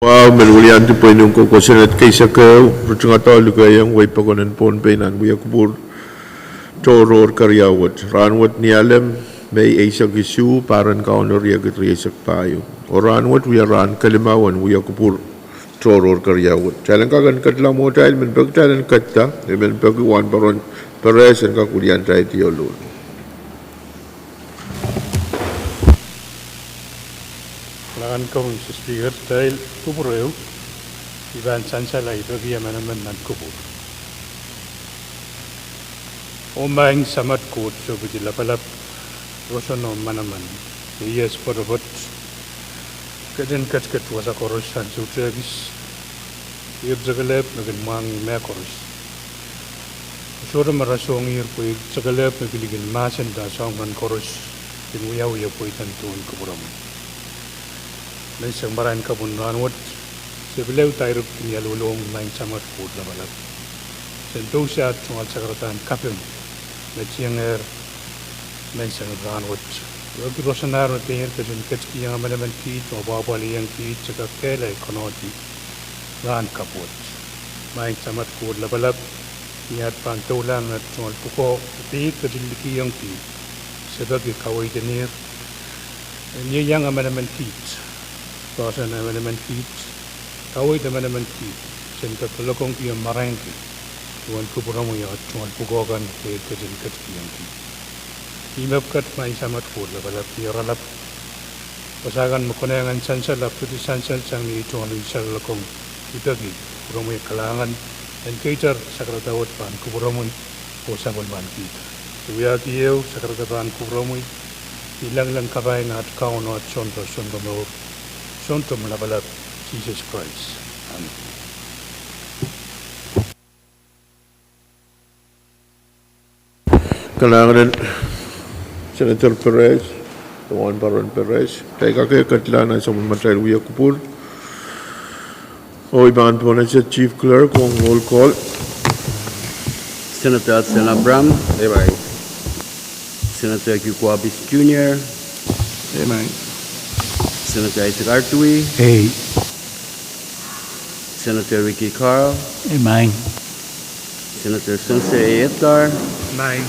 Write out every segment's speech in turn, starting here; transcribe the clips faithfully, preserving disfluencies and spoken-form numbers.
Wahu me weliandi pweinen ko, kosonned keisek ehu, ritingada likeiong wehi pokon en Pohnpei nan wia kupwur tohrohr keriau wet. Rahnwet ni Alem, Mei eisek isuh, pahr en Kauno riekid rieisek pahieu. Oh rahnwet wia rahn kelimau en wia kupwur tohrohr keriau wet. Kitail en kak en ketla mwohtail, men peki kitail en ketta, e men peki Wahnparon Perez en kak weliandi tiolo. Lahn komwi Speaker, kitail kupwur ehu, I pahn sansal ahi peki emenemen nan kupwur. Oh Maing Samat Koht, Sohpwidi Lapalap, roson oh manaman, me iet poatopoat, ketin ketiket wasa koaros ansou tehkis, ire kelehpw me kin mwahngih mehkoaros. Sohte me rasehng ire pwe ire kelehpw me pil kin mahsenda soahng kan koaros, kin wiawi pweida en duwen kupwuromwi. Menseng marain kapw en rahnwet, se pil ehu dairepwki ni aluwalomwi Maing Samat Koht Lapalap. Sen pousehda tungoal sakaradahn kaping me tiengehr menseng rahnwet. Wehwehki rosonahr me pein irail ketin ketikihong emenemen kiht oh pwapwalihong kiht se kak kehlail konehdi rahn kapw wet. Maing Samat Koht Lapalap, ni at pahn doulahng nan tungoal pwukoa, pein irail ketin likihong kiht, se peki kaweid en irail en ieiang emenemen kiht, poahsoan emenemen kiht, kaweid emenemen kiht, sen kak loalokongki oh marainki duwen kupwuromwi oh tungoal pwukoa kan pein irail ketin ketikihong kiht. Ih mepwukat Maing Samat Koht Lapalap, ni oaralap wasa kan me konehng en sansal ahpw pidi sansal sang ni tungoal unsek loalokong, I peki kupwuromwi kalahngan en keitar sakarada wet pahn kupwuromwi oh sapwellimanki kiht. I wiahki ehu sakarada pahn kupwuromwi ni langleng kapai en at Kaun oh at Soundoro Sounkomour, Sountomw Lapalap, Sises Krais. Amen. Kalahngan en Senator Perez, Wahnparon Perez, kitail kak ketla nan sapwellimatail wia kupwur. Oh I pahn pwonehng Chief Clerk ong roll call. Senator Hudson Abraham. Amen. Senator Q Kuo Apis Junior. Amen. Senator Isaac Artui. Aye. Senator Ricky Carl. Amen. Senator Spencer A. Edgar. Amen.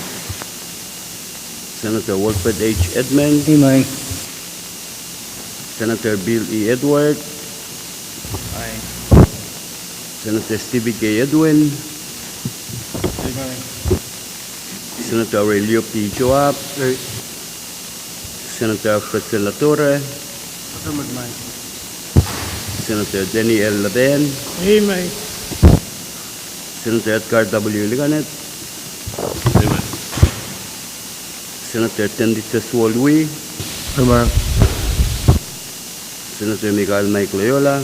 Senator Wilfred H. Edmund. Amen. Senator Bill E. Edward. Aye. Senator Stephen K. Edwin. Amen. Senator Aurelio P. Joab. Aye. Senator Alfred Senatore. Amen. Senator Danny L. Levin. Amen. Senator Edgar W. Liganet. Amen. Senator Tendai Teswolwi. Amen. Senator Michael Mike Loyola.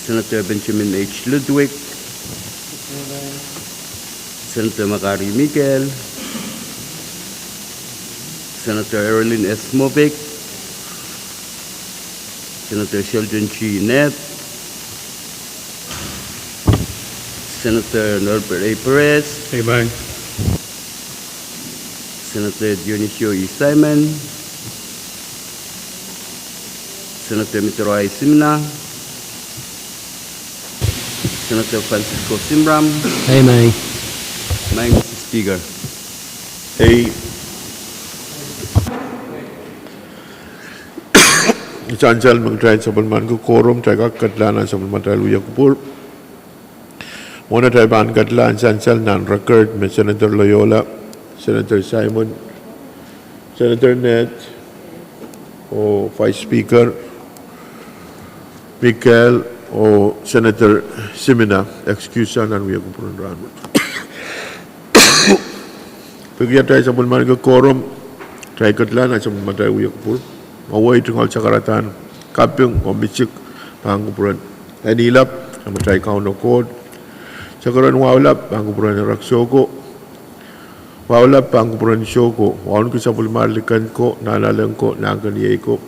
Senator Benjamin H. Ludwig. Amen. Senator Makari Mikael. Senator Erilyn S. Moffitt. Senator Sheldon G. Nett. Senator Norbert A. Perez. Amen. Senator Dionisio E. Simon. Senator Mitro I. Simina. Senator Francisco Simram. Amen. Maing Mister Speaker. Aye. Sansal me kitail sapwellimaniki koaros, kitail kak ketla nan sapwellimatail wia kupwur. Mwohn atail pahn ketla, en sansal nan record me Senator Loyola, Senator Simon, Senator Nett, oh Vice Speaker Mikael, oh Senator Simina excuse nan wia kupwur en rahnwet. Pwehki atail sapwellimaniki koaros, kitail ketla nan sapwellimatail wia kupwur. Mwehi tungoal sakaradahn kaping oh misik pahn kupwuren Annie Lap, Samatail Kauno Koht. Sakaradahn Wahu Lap pahn kupwuren Erak Soko. Wahu Lap pahn kupwuren Soko. Wauneki sapwellimatail liken ko, nanalek ko, nahnkeniei ko.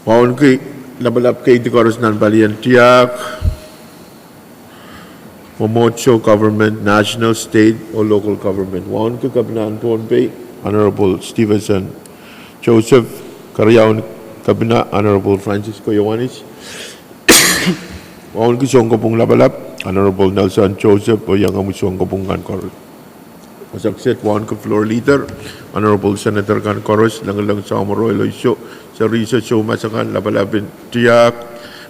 Wauneki lapalap keidi koaros nan palien tiahk, mwomwohdiso, government, national, state oh local government. Wauneki Kepinahn Pohnpei, Honorable Stevenson Joseph, keriaun Kepina Honorable Francisco Iohannis, wauneki sounkopwung lapalap Honorable Nelson Joseph, oh iangahki sounkopwung kan koaros. Wasa kiset wauneki floor leader, Honorable Senator kan koaros, Lengileng Samworo, Iloiso, Seri Seseu, Masakan, Lapalap en Tiahk,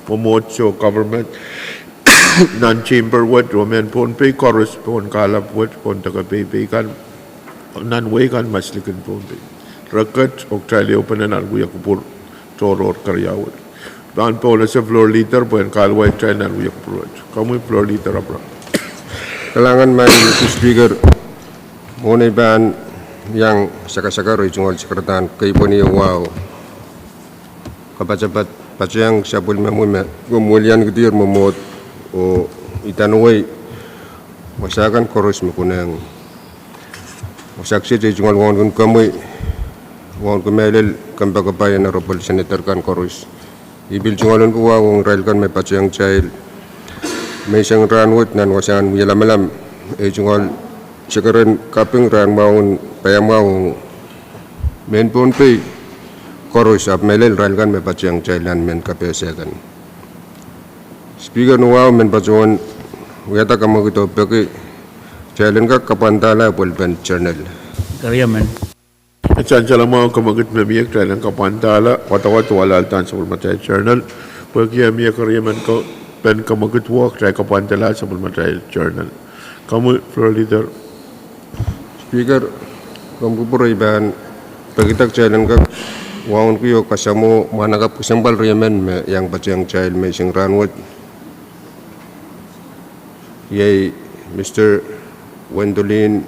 Mwomwohdiso, government, nan chamber wet, oh mehn Pohnpei koaros, pohn kahlap wet, pohn deke peipei kan, nan wehi kan, maslikin Pohnpei. Reket, oh kitail ehupene nan wia kupwur tohrohr keriau wet. Pahn pohnese floor leader pwehn kahluwa kitail nan wia kupwur wet. Komwi floor leader Abraham. Kalahngan Madam Speaker, mwohn ei pahn iang sakasakar ei tungoal sakaradahn keipweni wahu, kapasapat, patehng sapwellimomwi me komw weliankidier mwomwohd oh idanawei wasa kan koaros me konehng. Wasa kiset ei tungoal wauneki komwi, wauneki mehlel kompoakepahi Honorable Senator kan koaros. I pil tungoal wahu ong irail kan me patehng kitail menseng rahnwet nan wasahn wia lamalam, ei tungoal sekeren kaping rahn mwahu en paiamwahu ong mehn Pohnpei koaros, ahpw mehlel irail kan me patehng kitail nan mehn kapehse kan. Speaker, ni wahu men patohwan wiahda kamwekid oh peki kitail en kak kapwandahla pwelpen journal. Keriamen. E sansal mwahu kamwekid me mie, kitail en kapwandahla wadawad oh alehda sapwellimatail journal. Pwehki e mie keriemen ko, pen kamwekid wo, kitail kapwandahla sapwellimatail journal. Komwi floor leader. Speaker, komw kupwure, I pahn pekida kitail en kak wauneki oh kasamwo mwahnakapw kesempwal riemen me iang patehng kitail menseng rahnwet. Iei Mister Wendolin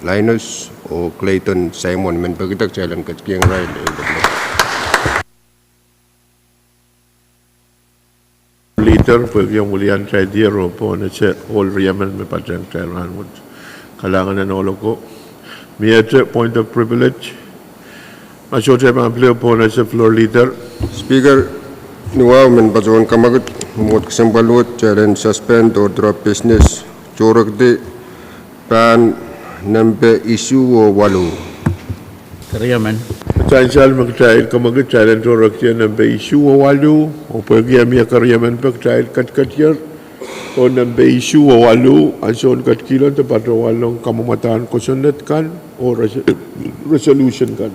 Linus oh Clayton Simon, men pekida kitail en ketikihong irail. Leader, pwehki omw welian kitail dier oh pohnese ohl riemen me patehng kitail rahnwet. Kalahngan en ohl oko. Miehte point of privilege. Ma sohte pahn pil pohnese floor leader. Speaker, ni wahu men patohwan kamwekid mwomwohd kesempwal wet, kitail en suspend order of business, tohrekdi pahn nempe isuh oh waluh. Keriamen. Sansal me kitail kamwekid, kitail en tohrekdi nempe isuh oh waluh, oh pwehki e mie keriemen pwe kitail ketiketier oh nempe isuh oh waluh, ansoun ketikihlo de patohwanlong kamwomwadahn kosonned kan oh res-, resolution kan.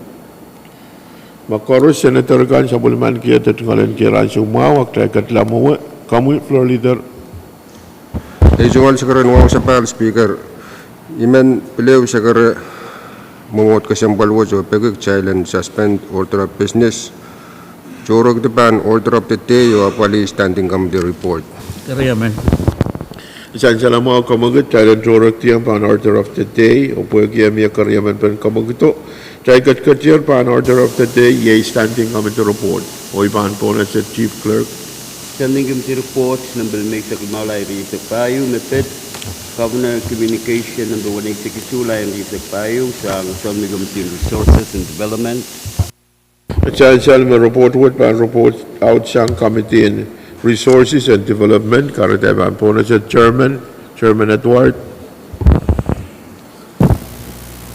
Ma koaros senator kan sapwellimaniki de tungoal en kihong ansou mwahu, a kitail ketila mwowe. Komwi floor leader. Ei tungoal sekeren wahu sapahl Speaker, I men pil ehu sekere mwomwohd kesempwal wet oh peki kitail en suspend order of business, tohrekdi pahn order of the day oh apwalih standing committee report. Keriamen. Sansal mwahu kamwekid, kitail en tohrekdiong pahn order of the day, oh pwehki e mie keriemen pen kamwekido, kitail ketiketier pahn order of the day, iei standing committee report. Oh I pahn pohnese chief clerk. Standing committee report nempe limeisek limau, lain rieisek pahieu, me pid Governor communication nempe weneisek isuh, lain rieisek pahieu, sang Zomi Committee on Resources and Development. Sansal me report wet pahn report out sang Committee on Resources and Development, kahrehda I pahn pohnese chairman, Chairman Edward.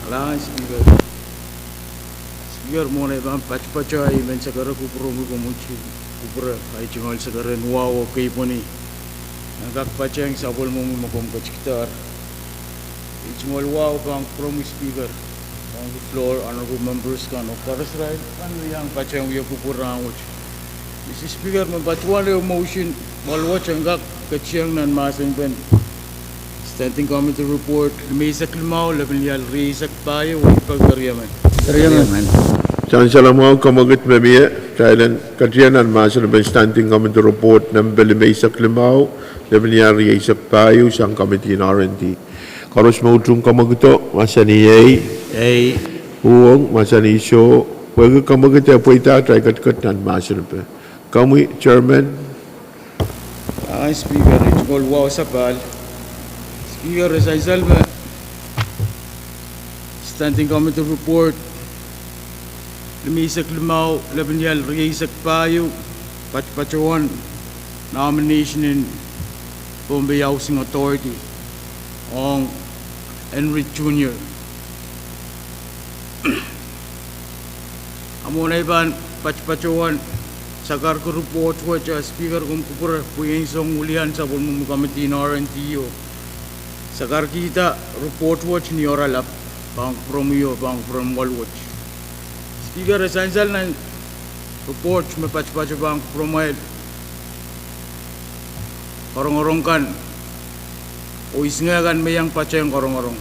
Kalahngan Speaker. Speaker, mwohn ei pahn patopatohng, I men sekere kupwuromwi, komw ketin kupwure, ei tungoal sekeren wahu oh keipweni en kak patehng sapwellimomwi me komw ketikidahr. Ei tungoal wahu pahn kupwuromwi Speaker, wauneki floor, honorable members kan oh koaros irail kan me iang patehng wia kupwur rahnwet. Mister Speaker, men patohwan ehu motion me luwet en kak ketiong nan mahsen pen Standing Committee Report limeisek limau, lepin lel rieisek pahieu, oh I peki keriemen. Keriamen. Sansal mwahu kamwekid me mie, kitail en ketiong nan mahsen pen Standing Committee Report nempe limeisek limau, lepin lel rieisek pahieu, sang Committee on R and D. Koaros me utung kamwekido, mahsanih ei. Ei. Uhwong, mahsanih soh. Pwehki kamwekid e pweida, kitail ketiket nan mahsen pen. Komwi chairman. Kalahngan Speaker, ei tungoal wahu sapahl Speaker, e sansal me Standing Committee Report limeisek limau, lepin lel rieisek pahieu, patopatohwan nomination en Pohnpei Housing Authority ong Henry Junior. Mwohn ei pahn patopatohwan sakarki ripoht wet, a Speaker, komw kupwure pwe I en song wilian sapwellimomwi komiti en R and D oh sakarkihda ripoht wet ni oaralap pahn kupwuromwi oh pahn kupwuren mwoahl wet. Speaker, e sansal nan ripoht me patopato pahn kupwuromwail korongorong kan oh isingeh kan me iang patehng korongorong.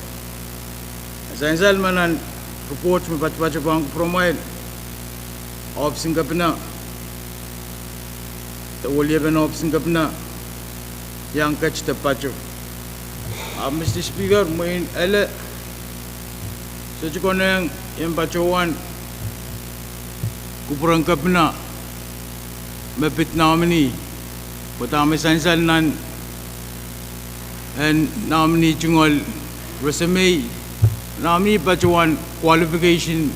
E sansal me nan ripoht me patopato pahn kupwuromwail, ohpis en kepina de weliepen ohpis en kepina iang ket de pato. Ahpw Mister Speaker, mwein ele sohte konehng I en patohwan kupwuren kepina me pid nominee, pwe dahme sansal nan en nominee tungoal resume, nominee patohwan qualification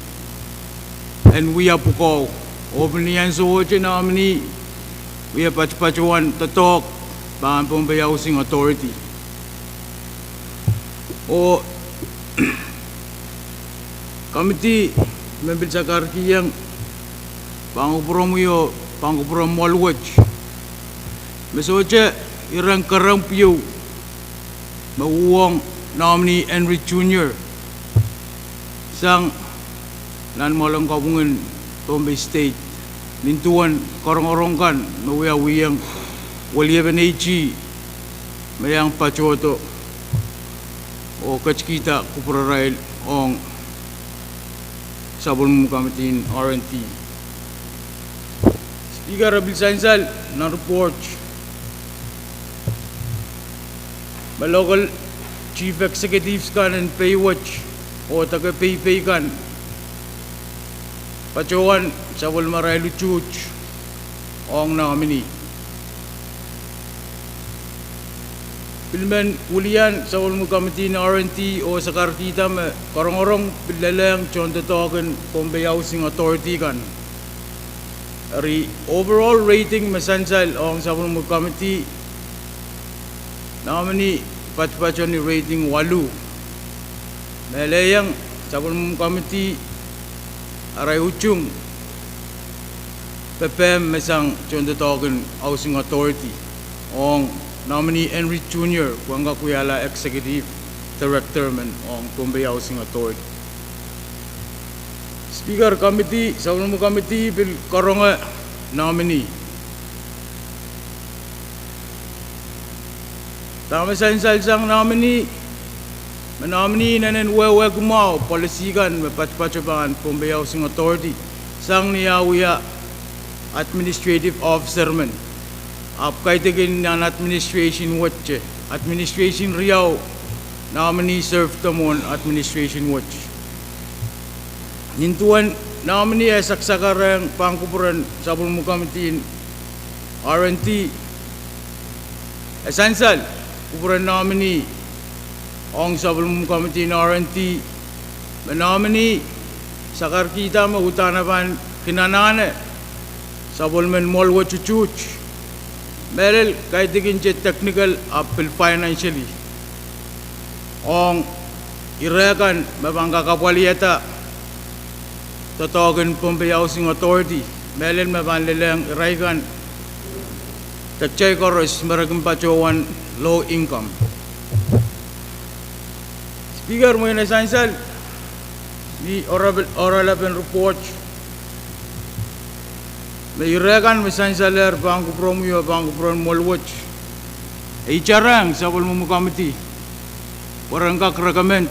en wia pwukoa, oh pil ni ansowohte nominee wia patopatohwan doadoahk pahn Pohnpei Housing Authority. Oh komiti me pil sakarkihong pahn kupwuromwi oh pahn kupwuren mwoahl wet me sohte iren kerempw ieu me uhwong nominee Henry Junior sang nan mwoalen kopwungen Pohnpei State, nin duwen korongorong kan me wiawihong weliepen AG me iang patohdo oh ketkihda kupwurerail ong sapwellimomwi komiti en R and D. Speaker, e pil sansal nan ripoht me local chief executives kan en pei wet oh deke peipei kan patohwan sapwellimarail utuht ong nominee. Pil men wilian sapwellimomwi komiti en R and D oh sakarkihda me korongorong pil lelehng tohndoadoahk en Pohnpei Housing Authority kan. Eri overall rating me sansal ong sapwellimomwi komiti, nominee patopato ni rating waluh. Melehiong sapwellimomwi komiti arail utung pepehm me sang tohndoadoahk en Housing Authority ong nominee Henry Junior pwehn kak wiahla Executive Director men ong Pohnpei Housing Authority. Speaker, komiti, sapwellimomwi komiti pil karonge nominee. Dahme sansal sang nominee, me nominee inenen wehwehki mwahu policy kan me patopato pahn Pohnpei Housing Authority sang ni ah wia administrative officer men. Ahpw kaidehkin nan administration wet, administration riau nominee served mwohn administration wet. Nin duwen nominee e saksakarehng pahn kupwuren sapwellimomwi komiti en R and D, e sansal kupwuren nominee ong sapwellimomwi komiti en R and D, me nominee sakarkihda me uhdahn pahn kin anahne sapwellimen mwoahl wet utuht, mehlel kaidehkinte technical ahpw pil financially ong ire kan me pahn kak apwalihada doadoahk en Pohnpei Housing Authority, mehlel me pahn lelehng ire kan, kitail koaros me re kin patohwan low income. Speaker, mwein e sansal ni oaralapen ripoht me ire kan me sansalehr pahn kupwuromwi oh pahn kupwuren mwoahl wet, e itarehng sapwellimomwi komiti pwe ren kak recommend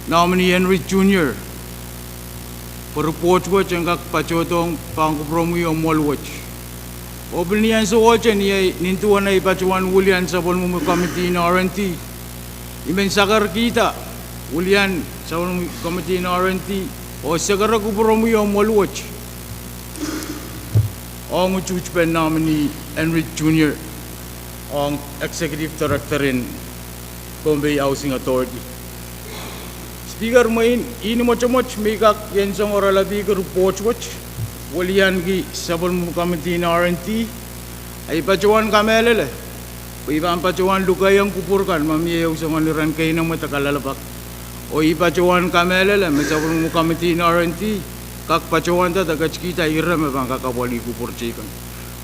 nominee Henry Junior pwe ripoht wet en kak patohdohng pahn kupwuromwi oh mwoahl wet. Oh pil ni ansowohte ni ei, nin duwen ei patohwan wilian sapwellimomwi komiti en R and D, I men sakarkihda wilian sapwellimomwi komiti en R and D oh sekere kupwuromwi oh mwoahl wet ong utuhtpen nominee Henry Junior ong Executive Director en Pohnpei Housing Authority. Speaker, mwein ih ni mwotomwot me I kak ien song oaralapihki ripoht wet, wilianki sapwellimomwi komiti en R and D, a I patohwan kamehlele pwe I pahn patohwan lukehiong kupwur kan me mie ehu soangen iren keinemwe de kalelapak. Oh I patohwan kamehlele me sapwellimomwi komiti en R and D kak patohwanda de ketikihda ire me pahn kak apwalih kupwur teikan.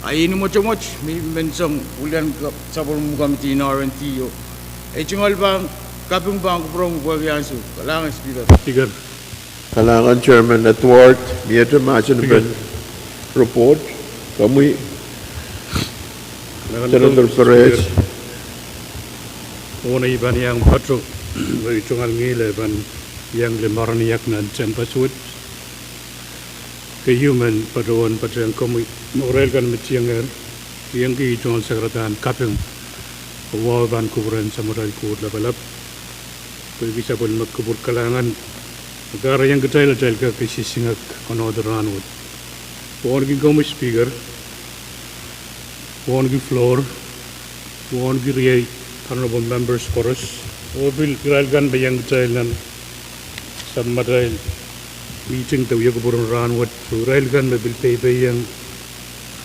A ih ni mwotomwot me I men song wilian sapwellimomwi komiti en R and D o, ei tungoal pahn kaping pahn kupwuromwi pwehki ansou. Kalahngan Speaker. Kalahngan Chairman Edward, miehte mahsen en report, komwi Senator Perez. Ohne I pahn iang patohwan, me I tungoal ngihl e pahn iang lamaram iak nan tehnpas wet. Keieu men patohwan patehng komwi, me irail kan me tiengehr, iengki I tungoal sakaradahn kaping oh wahu pahn kupwuren Samatail Koht Lapalap pwehki sapwellime kupwur. Kalahngan me kahrehiong kitail atail kak kesingsingek onopin rahnwet. Wauneki komwi Speaker, wauneki floor, wauneki riei honorable members koaros, oh pil irail kan me iang kitail nan samatail mihting de wia kupwuren rahnwet, oh irail kan me pil peipehiong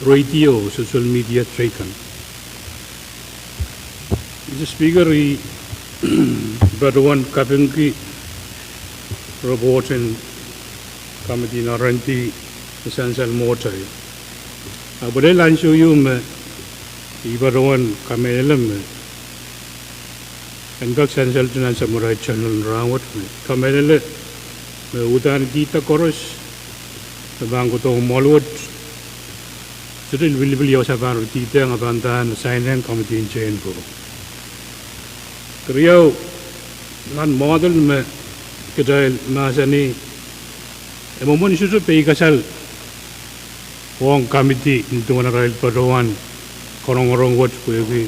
radio, social media teikan. Mister Speaker, I patohwan kapingki report en komiti en R and D me sansal mwohtail. Ahpw lel ansou ieu me I patohwan kamehlele me en kak sansalda nan samatail channel en rahnwet, me I kamehlele me uhdahn kihda koaros me pahn kohdo mwoahl wet, sohte lipilipil ia wasa pahn re dihdehng a pahn uhdahn sainehng komiti en tehnko. Keriau, nan mwoahl me kitail mahsanih, e mwomwen sohte peikasal ong komiti nin duwen arail patohwan konongorong wet pwehki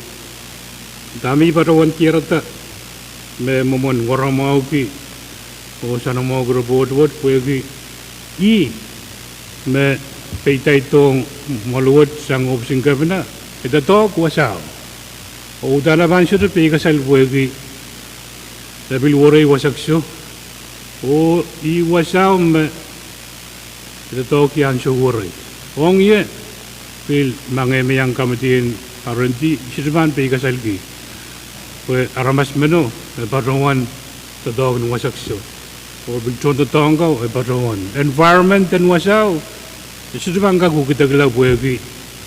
dahme I patohwan diarada me mwomwen waramwahuki oh soanamwahuki report wet pwehki ih me peidaidohng mwoahl wet sang ohpis en kepina, e doadoahk wasao. Oh uhdahn e pahn sohte peikasal pwehki e pil werei wasakso, oh ih wasao me e doadoahk ansou werei. Ong ie, pil ma ngehi me iang komiti en R and D, I sohte pahn peikasalki pwe aramas meno e patohwan doadoahk ni wasakso, oh pil tohndoadoahk ko e patohwan environment en wasao, e sohte pahn kak ukidekla pwehki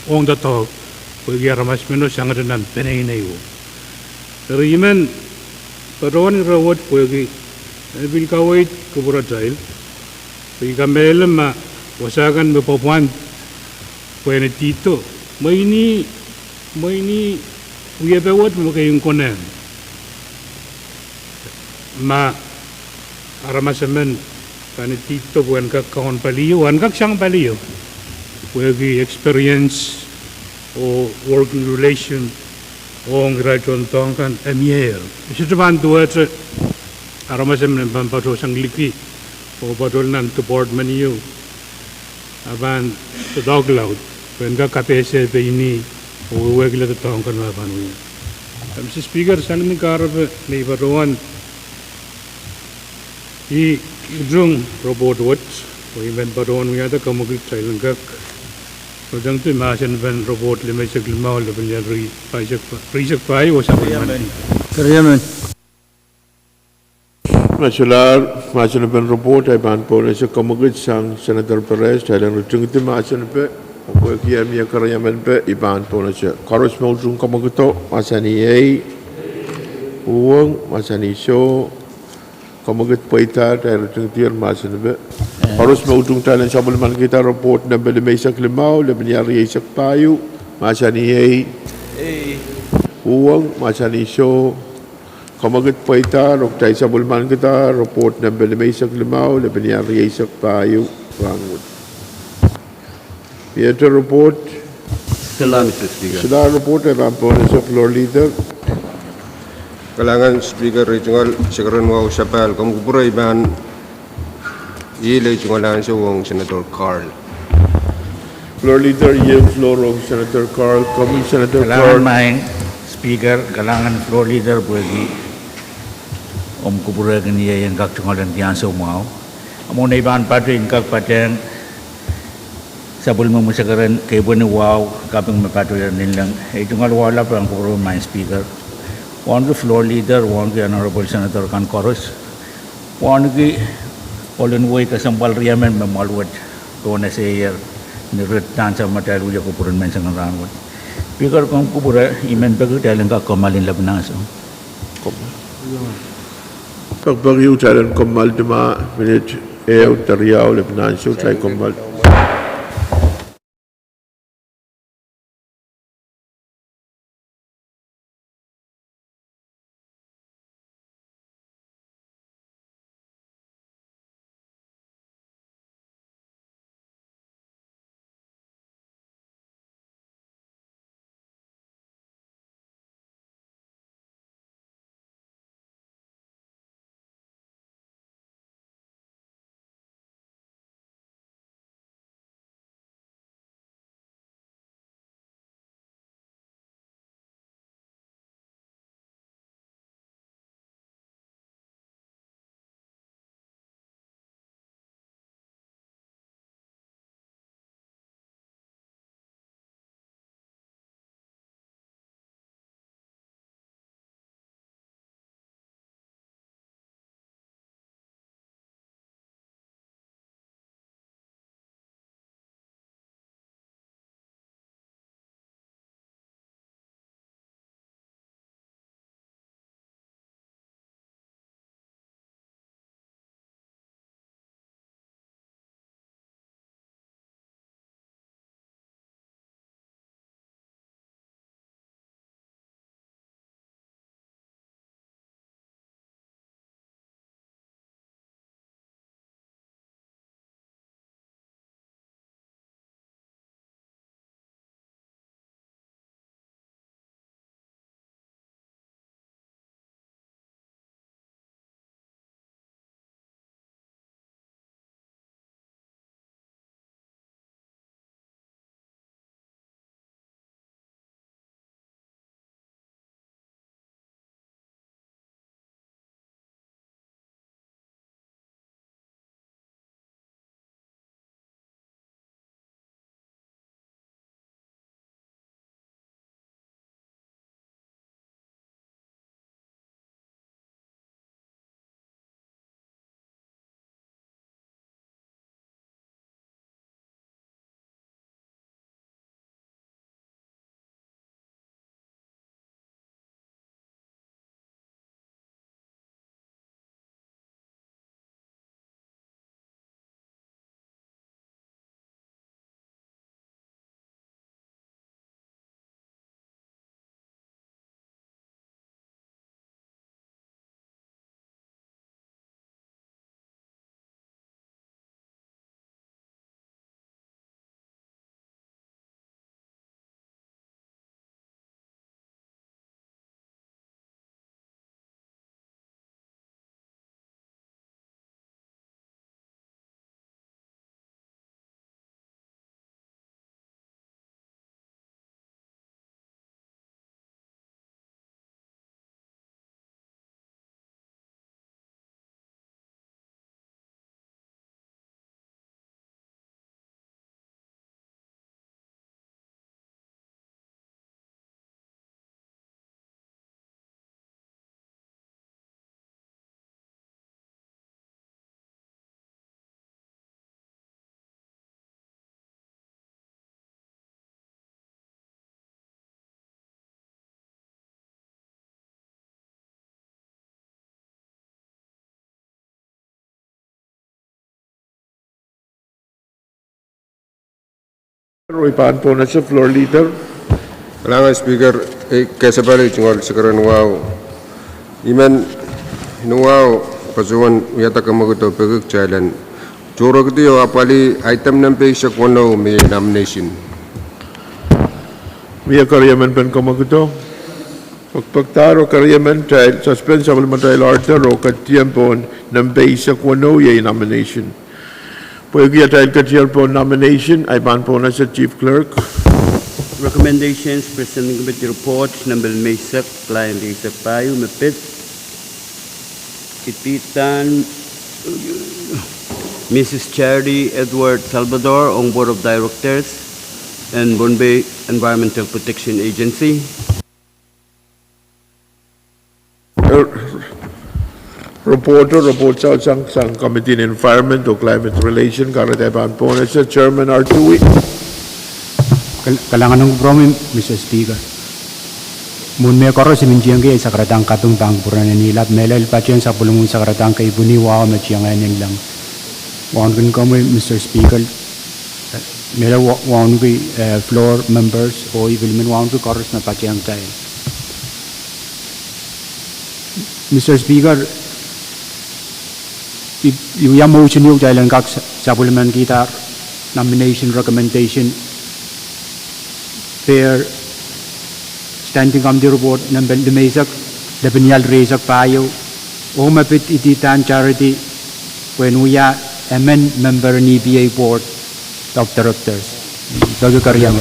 ong doadoahk, pwehki aramas meno sangete nan peneinei o. Eri I men patohwan ire wet pwehki e pil kaweid kupwuratail, pwe I kamehlele ma wasa kan me pwapwand pwehn idihdo, mwein ih, mwein ih wiepe wet me keieu konehng ma aramas emen pahn idihdo pwehn kak kaun palio, en kak sang palio, pwehki experience oh working relation ong irail tohndoadoahk kan e mieier. E sohte pahn duwehte aramas emen pahn patohsang liki oh patohwan nan department ieu a pahn doadoahk laud pwehn kak kapehse pein ih oh wehwehkihla doadoahk kan me pahn wia. Mister Speaker, sang ni kahrepe me I patohwan, I utung report wet, oh I men patohwan wiahda komwekid kitail en kak rotingdi mahsen en report limeisek limau, lepin ial rieisek pahieu oh sapwellimen. Ma solahr mahsen en report, I pahn pohnese komwekid sang Senator Perez, kitail en rotingdi mahsen pe, pwehki e mie keriemen pe, I pahn pohnese. Koaros me utung komwekido, mahsanih ei. Uhwong, mahsanih soh. Komwekid pweida, kitail rotingdier mahsen pe. Koaros me utung, kitail en sapwellimankihda report nempe limeisek limau, lepin ial rieisek pahieu, mahsanih ei. Uhwong, mahsanih soh. Komwekid pweida, oh kitail sapwellimankihda report nempe limeisek limau, lepin ial rieisek pahieu, rahnwet. Miehte report. Solahr report, e pahn pohnese floor leader. Kalahngan Speaker, ih tungoal sakaradahn wahu sapahl, komw kupwure I pahn ihl ei tungoal ansou ong Senator Carl. Floor leader, iang floor ong Senator Carl, komwi Senator Carl. Kalahngan maing Speaker, kalahngan floor leader pwehki omw kupwure kin iei en kak tungoal en ansou mwahu. A mwohn ei pahn patohwan kak patehng sapwellime mwomwen sakaradahn kepwehn wahu kaping me patohwan inengieng, ei tungoal wahu lap pahn kupwure maing Speaker, wauneki floor leader, wauneki honorable senator kan koaros, wauneki Ohl en wehi kesempwal riemen me mwahl wet, donor seier, ni rit ansou me kitail wia kupwuren menseng en rahnwet. Speaker, komw kupwure, I men peki kitail en kak kommoal ni lipin ansou. Pekipeki kitail en kommoal, dima minit ehu de riau lipin ansou kitail kommoal. Re pahn pwonese Floor Leader. Kalahngan Speaker, eh, kesempwal tungoal sekeren wahu. I men, ni wahu, patohwan wiahda kamwakido peki kitail en tohrohrki oh apwalih item nempe eisek weneu me iei nomination. Mie keriemen pen kamwakido? Pekipekdahr oh keriemen, kitail suspend sapwellimatail order oh ketido pohn nempe eisek weneu, iei nomination. Pwehki atail ketido pohn nomination, I pahn pwonese Chief Clerk. Recommendations, President Committee Report, nempe limeisek, client eisek pahieu me pid. Ketido Missus Charity Edward Salvador ong Board of Directors en Pohnpei Environmental Protection Agency. Reporter, report saut sang, sang Committee on Environment oh Climate Relation, kahrehda pahn pohnese Chairman Artui. Kal-, kalahngan ong kupwuromwi, Mister Speaker. Mwohn mehkoaros I men tiengki ei sakaradahn kaping pahn kupwuren en ilap, mehlel patehng sapwellimomwi sakaradahn keipweni wahu me tiengehn inenleng. Wauneki komwi, Mister Speaker, mehlel wa-, wauneki, eh, floor members, oh I pil men wauneki koaros me patehng kitail. Mister Speaker, I, I wia motion ieu kitail en kak sa-, sapwellimanikihda nomination recommendation per Standing Committee Report nempe limeisek, lepin ial rieisek pahieu, oh me pid idihdan charity pwehn wia emen member en E P A Board of Directors. Peki keriau.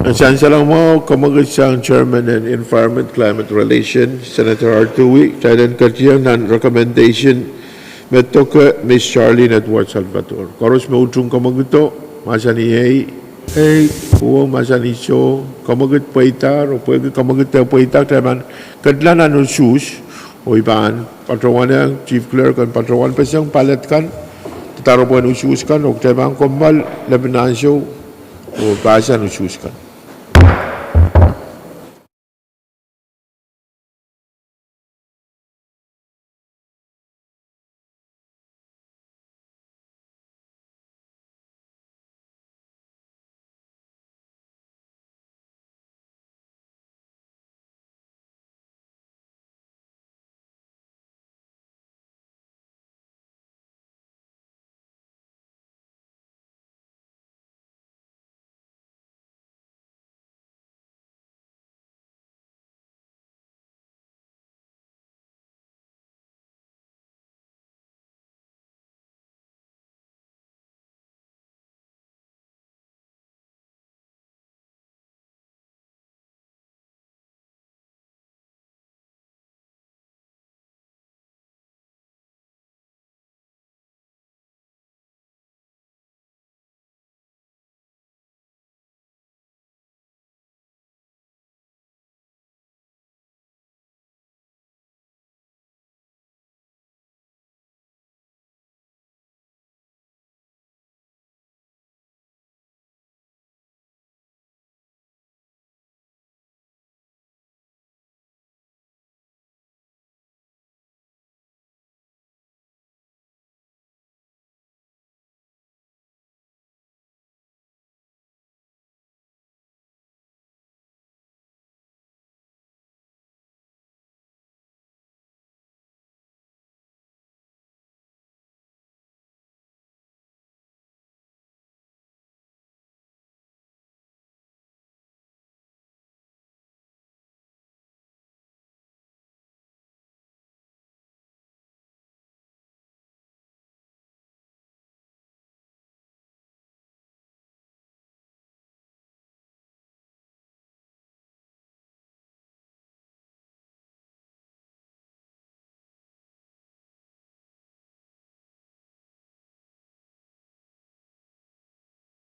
Nan sansalohng mwahu, kamwekid sang Chairman en Environment Climate Relation, Senator Artui, kitail en ketieng nan recommendation me doke Miss Charlene Edward Salvador. Koaros me utung kamwekido, mahsanih ei. Ei. Uhwong mahsanih soh, kamwekid pweida, oh pwehki kamwekid pweida, kitail pahn ketla nan usuhs, oh I pahn patohwan, Chief Clerk en patohwan peseng ballot kan, tadaropwen usuhs kan, oh kitail pahn kommoal lepin ansou, oh pahsan usuhs kan.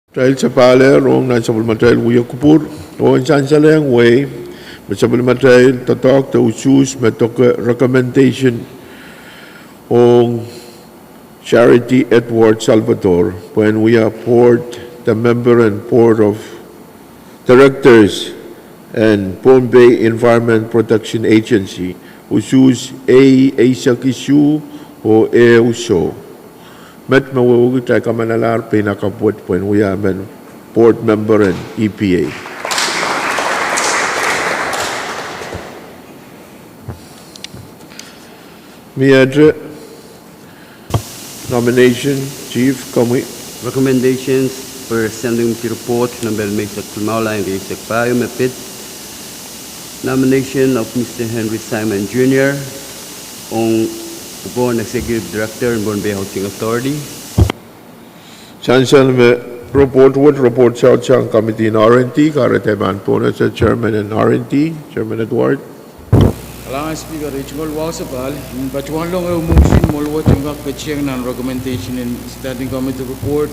Kitail sapahl rong nan sapwellimatail wia kupwur, oh en sansalehng wehi me sapwellimatail doadoahk de usuhs me doke recommendation ong Charity Edward Salvador pwehn wia board de member en Board of Directors en Pohnpei Environment Protection Agency, usuhs ehu eisek isuh oh ehu soh. Met me wehwehki kitail kamanalahr pein ah kapwet pwehn wia emen board member en E P A. Mie nomination, Chief, komwi. Recommendations for Standing Committee Report nempe limeisek limau, lain rieisek pahieu me pid: nomination of Mister Henry Simon Junior ong pwukoa Executive Director en Pohnpei Housing Authority. Sansal me report wet, report saut sang Committee en R and D, kahrehda pahn pohnese Chairman en R and D, Chairman Edward. Kalahngan Speaker, ei tungoal wahu sapahl, I men patohwanlong ehu motion me I men kak ketieng nan recommendation en Standing Committee Report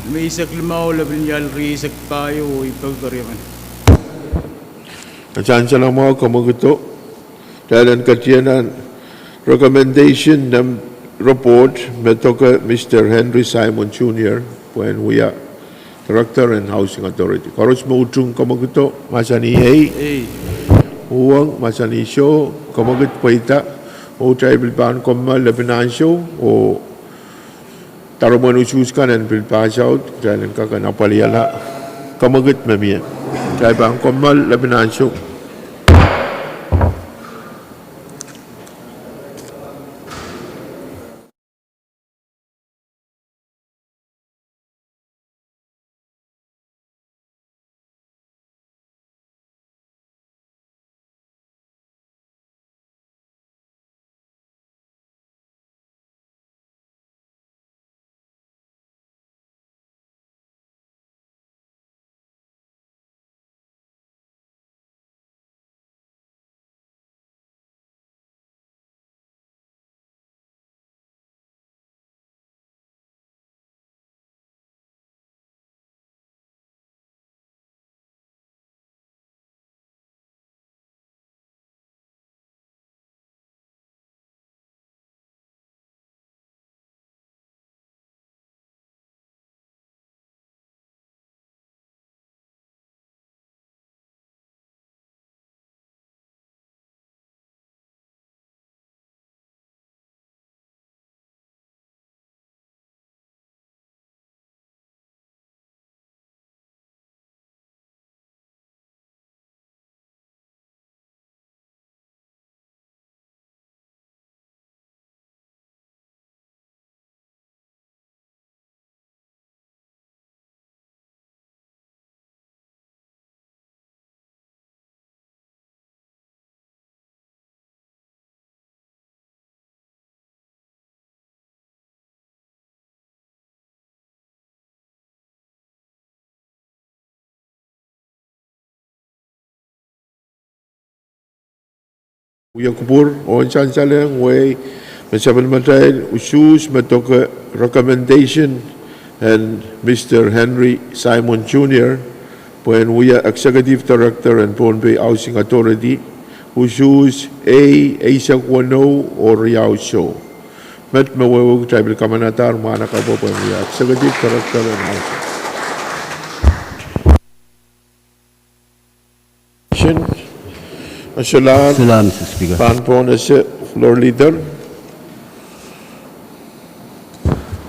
limeisek limau, lepin ial rieisek pahieu, oh I peki keriemen. Sansal mwahu, kamwekido. Kitail en ketieng nan Recommendation nan report me doke Mister Henry Simon Junior pwehn wia Director en Housing Authority. Koaros me utung kamwekid, mahsanih ei. Ei. Uhwong, mahsanih soh. Kamwekid pweida. Oh kitail pil pahn kommoal lepin ansou oh darepwen usuhs kan en pil pass out, kitail en kak en apwalihala kamwekid me mie. Kitail pahn kommoal lepin ansou. Wia kupwur oh sansalehng wehi me sapwellimatail usuhs me doke recommendation en Mister Henry Simon Junior pwehn wia Executive Director en Pohnpei Housing Authority, usuhs ei, eisek weneu oh riau soh. Met me wehwehki kitail pil kamanadahr mwahnakapwo pwehn wia Executive Director en Housing. Solahr, Mister Speaker. Pahn pohnese Floor Leader.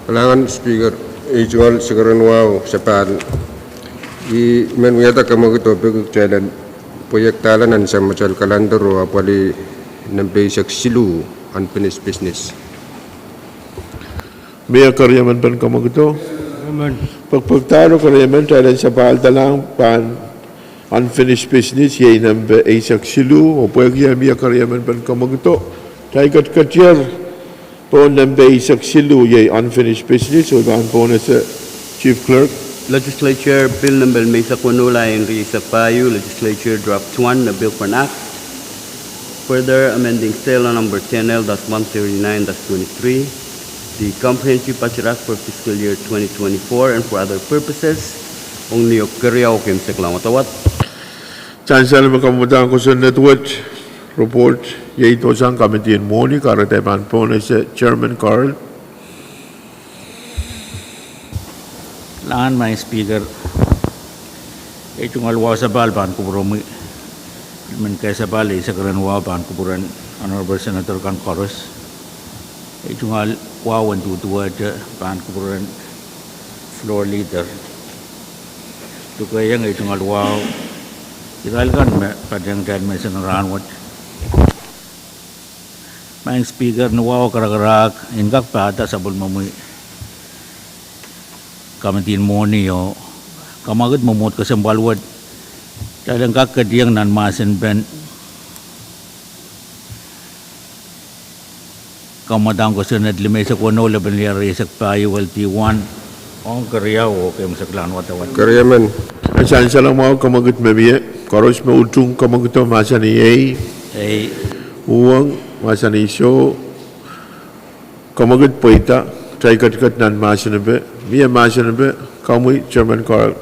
Kalahngan Speaker, ei tungoal sekeren wahu sapahl. I men wiahda kamwekid oh peki kitail en pweiekdahla nan Samatail Calendar oh apwalih nempe eisek siluh, unfinished business. Mie keriemen pen kamwekido? Pekpekdahr oh keriemen, kitail en sapahldahlahng pahn unfinished business, iei nempe eisek siluh, oh pwehki mie keriemen pen kamwekido, kitail ketiketier pohn nempe eisek siluh, iei unfinished business, oh pahn pohnese Chief Clerk. Legislature Bill nempe eisek weneu, lain rieisek pahieu, Legislature Draft One, a Bill for an Act further amending State Law Number ten L dash one thirty-nine dash twenty-three, the Comprehensive Budget Act for fiscal year twenty twenty-four and for other purposes. Ong ni oh keriau keimwseklahn wadawad. Sansal me kamwadang kosonned wet, report iei dohsang committee en mwohni, kahrehda pahn pohnese Chairman Carl. Kalahngan Madam Speaker, ei tungoal wahu sapahl pahn kupwuromwi. Men kei sapahl, ei sekeren wahu pahn kupwuren Honorable Senator kan koaros. Ei tungoal wahu en duduwehte pahn kupwuren Floor Leader. Dukehiong ei tungoal wahu irail kan me patehng kitail menseng rahnwet. Madam Speaker, ni wahu karakarahk en kak pahda sapwellimomwi committee en mwohni oh kamwekid mwomwohd kesempwal wet, kitail en kak ketieng nan mahsen pen kamwadang kosonned limeisek weneu, lepin lih rieisek pahieu, L D one. Ong keriau oh keimwseklahn wadawad. Keriemen. Sansal mwahu, kamwekid me mie, koaros me utung kamwekido mahsanih ei. Ei. Uhwong mahsanih soh. Kamwekid pweida, kitail ketiket nan mahsenipe, mie mahsenipe, komwi Chairman Carl.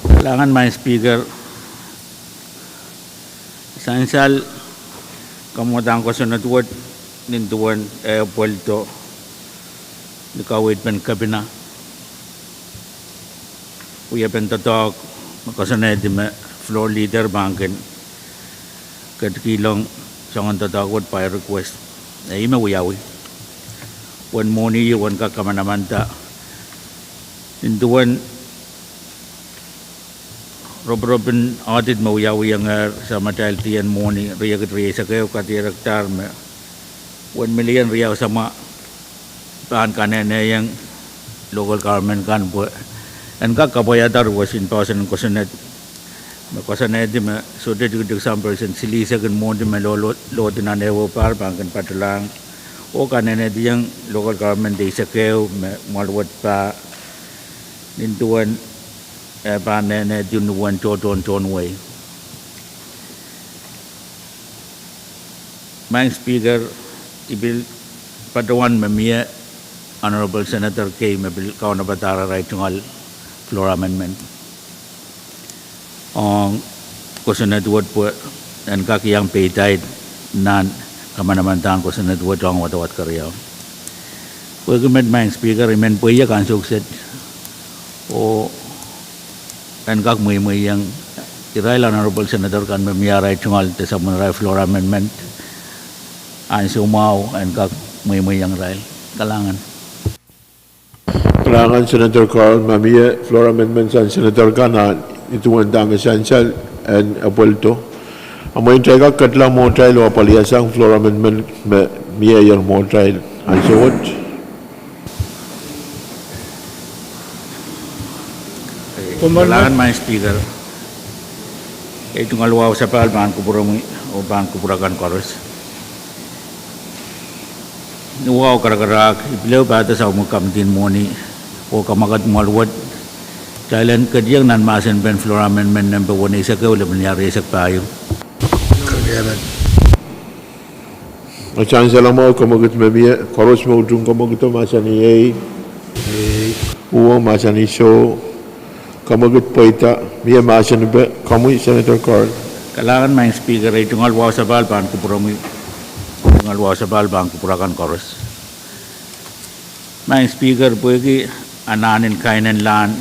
Kalahngan Madam Speaker, sansal Kamwadahn kosonned wet nin duwen eh pweldo ni kaweid pen kepina, wiepen doadoahk me koasoanehdi me floor leader pahn kin ketikihong soangen doadoahk wet by request. Eh, ih me wiawi. Uwen mwohni uwen kak kamanamanda nin duwen roporop en audit me wiawiongehr samatail dien mwohni riekid rieisek ehu kadirekdahr me uwen milion riau samwa pahn kaneneiong local government kan pwe en kak kapwaiada request en poahsoan en kosonned me koasoanehdi me sohte tikitik sampersent silihsek en mwohni me lohdi nan ehuehu pahr pahn kin patolahng oh kanenediong local government eisek ehu me mwahl wet pah nin duwen eh pahn nenedi ni uwen tohtohn tohn wei. Maing Speaker, I pil patohwan me mie Honorable Senator Kay me pil kaunopada arail tungoal floor amendment ong kosonned wet pwe en kak iang peidait nan kamanamandan kosonned wet ong wadawad keriau. Pwehki met, Maing Speaker, I men pweiek ansou kiset oh en kak mweimweiong irail Honorable Senator kan me mie arail tungoal de sapwellimarail floor amendment ansou mwahu en kak mweimweiong irail. Kalahngan. Kalahngan Senator Carl, ma mie floor amendment sang Senator kan, a nin duwen dahme sansal en apweldo, a mwein kitail kak ketla mwohtail oh apwalihasang floor amendment me mie ier mwohtail ansou wet. Kalahngan Maing Speaker, ei tungoal wahu sapahl pahn kupwuromwi oh pahn kupwur akan koaros. Ni wahu karakarahk, I pil ehu pahda sapwellime kamidin mwohni oh kamwakid mwoahl wet kitail en ketiong nan mahsen pen floor amendment nempe weneisek ehu lepin riau rieisek pahieu. Sang salamwahu, kamwakid me mie, koaros me utung kamwakido mahsanih ei. Uwo mahsanih soh. Kamwakid pweida, mie mahsen epe, komwi Senator Carl. Kalahngan Maing Speaker, ei tungoal wahu sapahl pahn kupwuromwi, tungoal wahu sapahl pahn kupwur akan koaros. Maing Speaker, pwehki anahnen kainenlahn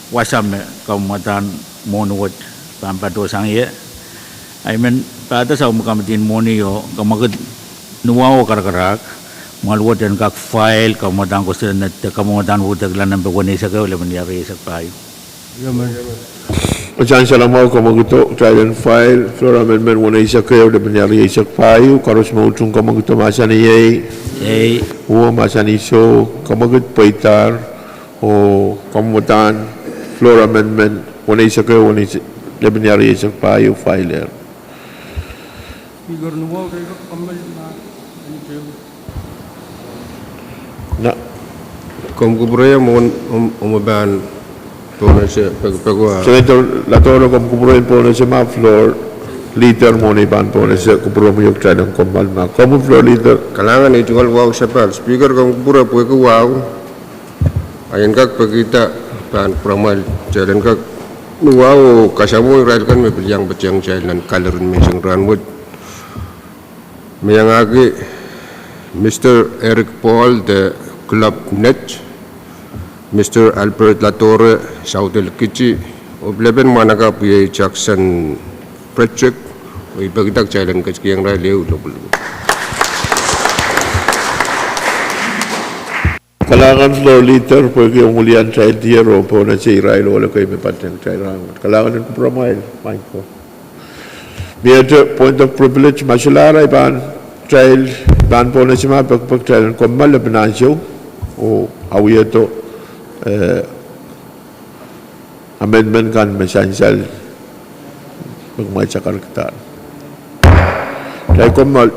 wasa me kamwadahn mwohni wet pahn patohsang ie, I men pahda sapwellime kamidin mwohni oh kamwakid ni wahu oh karakarahk, mwoahl wet en kak file kamwadahn kosonned de kamwadahn wudekla nempe weneisek ehu lepin riau rieisek pahieu. Sang salamwahu, kamwakido, kitail en file floor amendment weneisek ehu lepin riau rieisek pahieu, koaros me utung kamwakido mahsanih ei. Uwo mahsanih soh. Kamwakid pweidahr oh kamwadahn floor amendment weneisek ehu lepin riau rieisek pahieu filehr. Komw kupwurehiong mwohn, omw pahn pohnese pekipek wa? Senator Latoro, komw kupwurehiong pohnese ma floor leader mwohni pahn pohnese kupwuromwi oh kitail en kommoal ma komw floor leader. Kalahngan, ei tungoal wahu sapahl. Speaker, komw kupwure pwehki wahu, a I en kak pekihda pahn kupwuramwail kitail en kak ni wahu oh kasamwo irail kan me pil iang patehng kitail nan kalirin menseng rahnwet, me iangahki Mister Eric Paul de Club Net, Mister Albert Latore South Elkiti, oh pil epen mwahnakapw iei Jackson Frederick, oh I pekihda kitail en ketikihong irail ehu lopwulopwul. Kalahngan floor leader pwehki omw wiliandi kitail dier oh pohnese irail ohl ekei me patehng kitail rahnwet. Kalahngan en kupwuramwail, Maing ko. Miehte point of privilege, ma solahr, I pahn, kitail pahn pohnese ma pekipek kitail en kommoal lepin ansou oh awihdo eh amendment kan me sansal me kumwail sakarkihdahr. Kitail kommoal.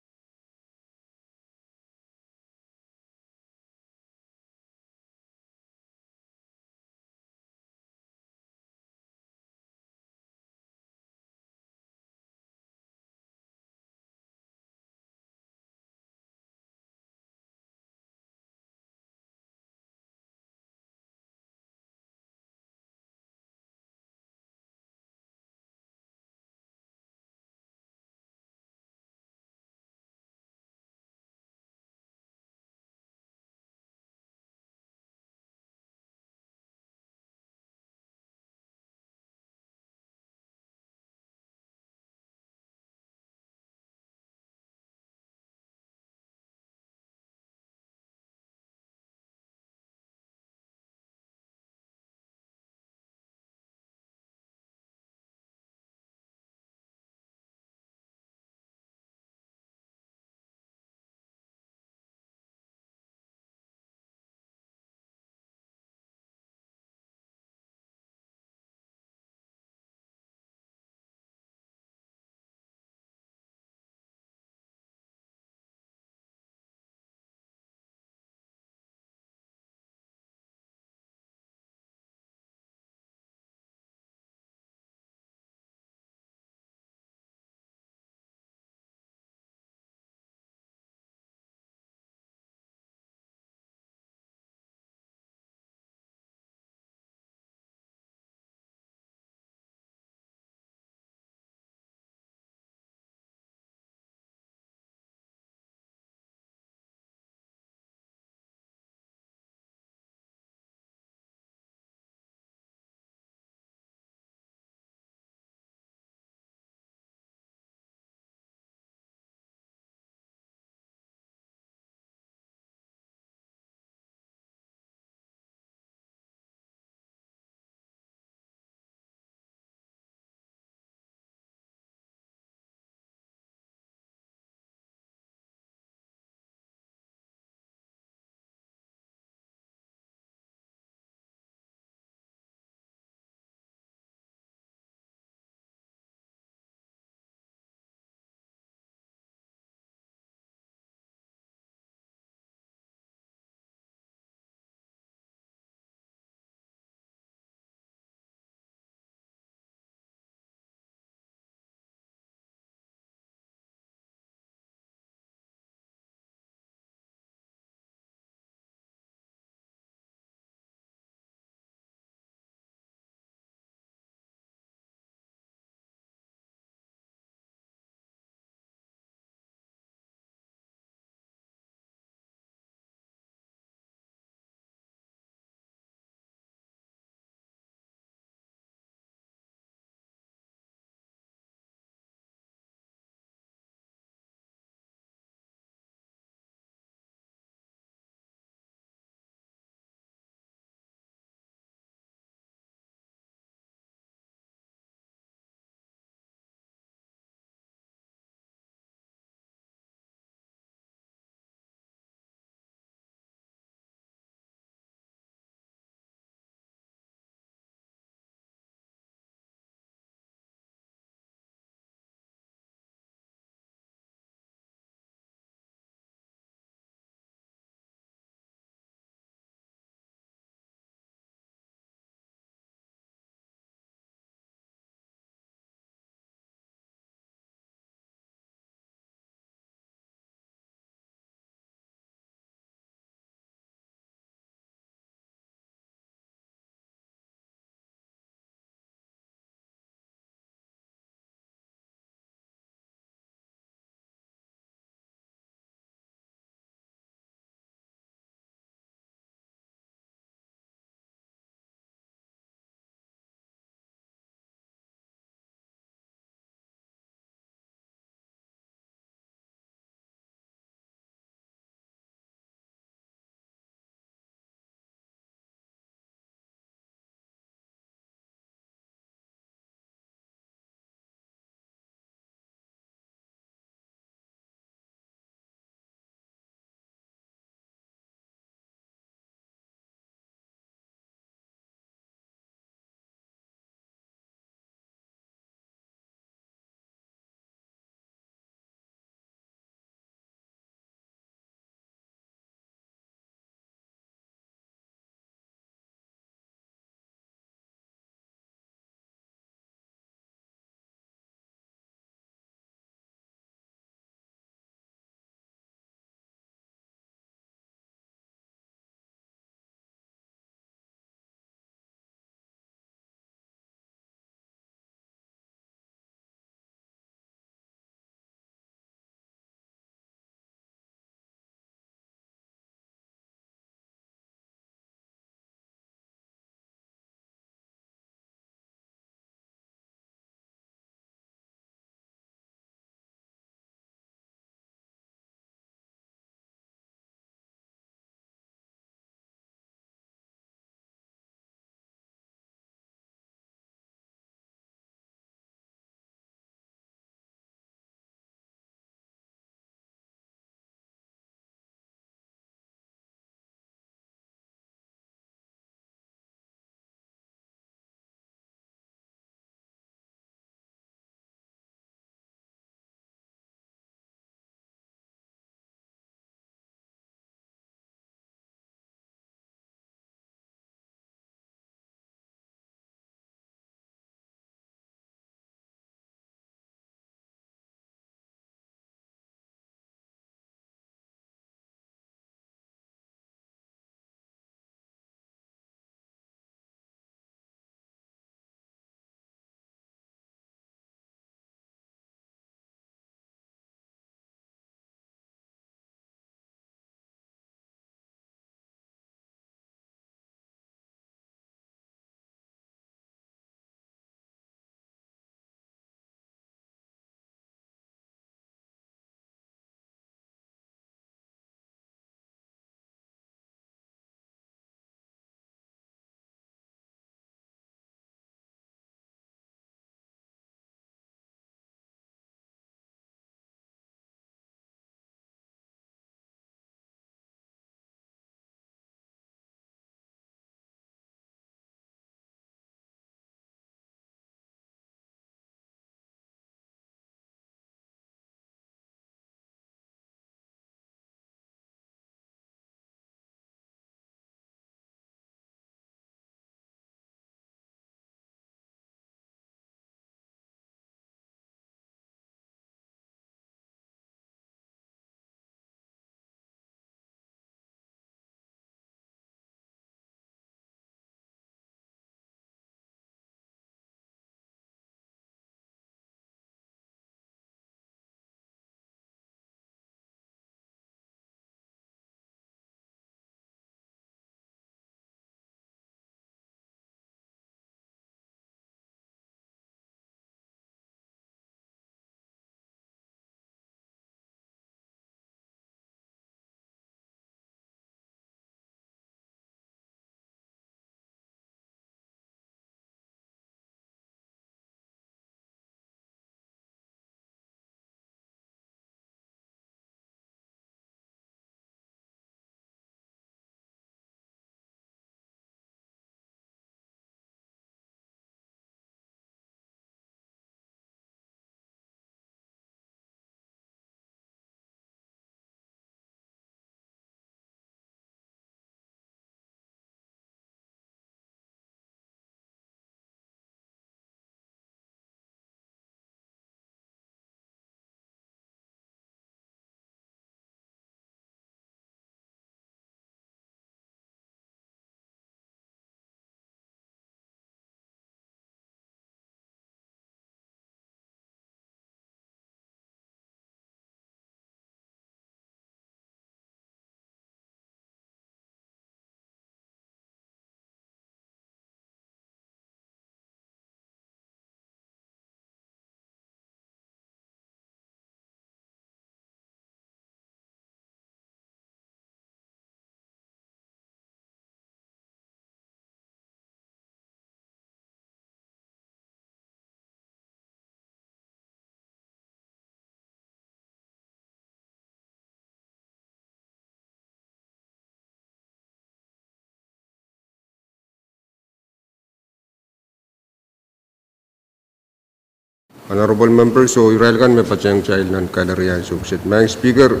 Honorable members oh irail kan me patehng kitail nan gallery ansou kiset. Madam Speaker,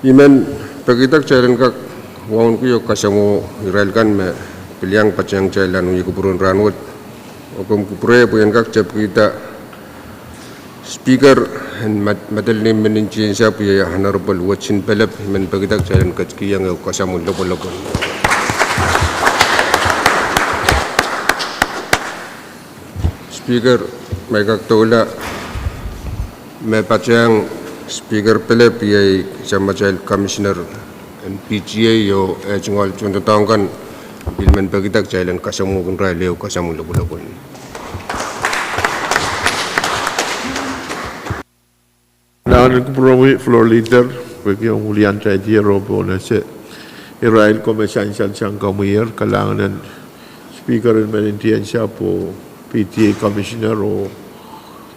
I men pekihda kitail en kak wauneki oh kasamwoh irail kan me pil iang patehng kitail nan wia kupwuren rahnwet. Oh komw kupwure pwe I en kak tepkihda Speaker en Mad-, Madolenihmw men ntingihdi ansou pwe iei Honorable Watson Philip, I men pekihda kitail en ketikihong ehu kasamwo lopwolopwol. Speaker, ma I kak doula, me patehng Speaker Philip iei samatail Commissioner en P T A oh eh tungoal tohndoadoahk kan, I pil men pekihda kitail en kasamwohki irail ehu kasamwo lopwolopwol. Nan kupwuromwi Floor Leader, pwehki omw wiliandi tier oh pohnese irail ko me sansal sang komwier, kalahngan en Speaker en men ntingihdi ansou pwe P T A Commissioner oh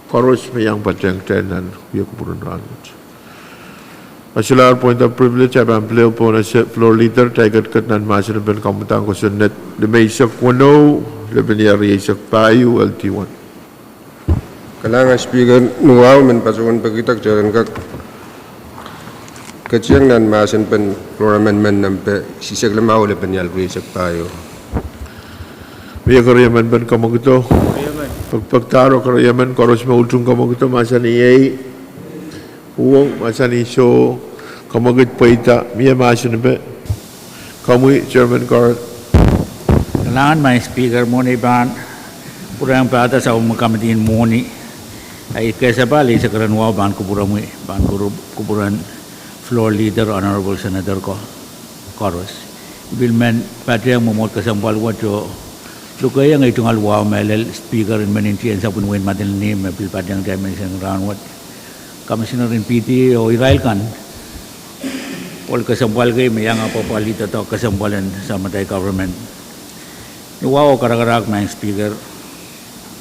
koaros me iang patehng kitail nan wia kupwuren rahnwet. A solahr point of privilege, a pahn pil ehu pohnese Floor Leader, kitail ketiket nan mahsen en pen kamwadang kosonned limeisek weneu, lepin iar rieisek pahieu, L T one. Kalahngan Speaker, ni wahu men patohwan pekihda kitail en kak ketiong nan mahsen pen Floor Amendment nempe isisek limau, lepin iar rieisek pahieu. Mie keriemen pen kamwakido? Pekpekdahr oh keriemen, koaros me utung kamwakido mahsanih ei. Uhwong mahsanih soh, kamwakid pweida, mie mahsen epe? Komwi, Chairman Cort. Kalahngan Madam Speaker, mwohn ei pahn pwurehng pahda sapwellimomwi kamidi en mwohni, ahi kesapahl eisek ren wahu pahn kupwuromwi, pahn kupwur-, kupwuren Floor Leader, Honorable Senator ko-, koaros. I pil men patehng mwomwohd kesempwal wet oh lukehiong ei tungoal wahu mehlel Speaker en men ntingihdi ansou pwe Wein Madolenihmw me pil patehng kitail menseng rahnwet, Commissioner en P T A oh irail kan, ohl kesempwal kei me iang apwapwalih doadoahk kesempwal en samatail government. Ni wahu oh karakarahk Madam Speaker,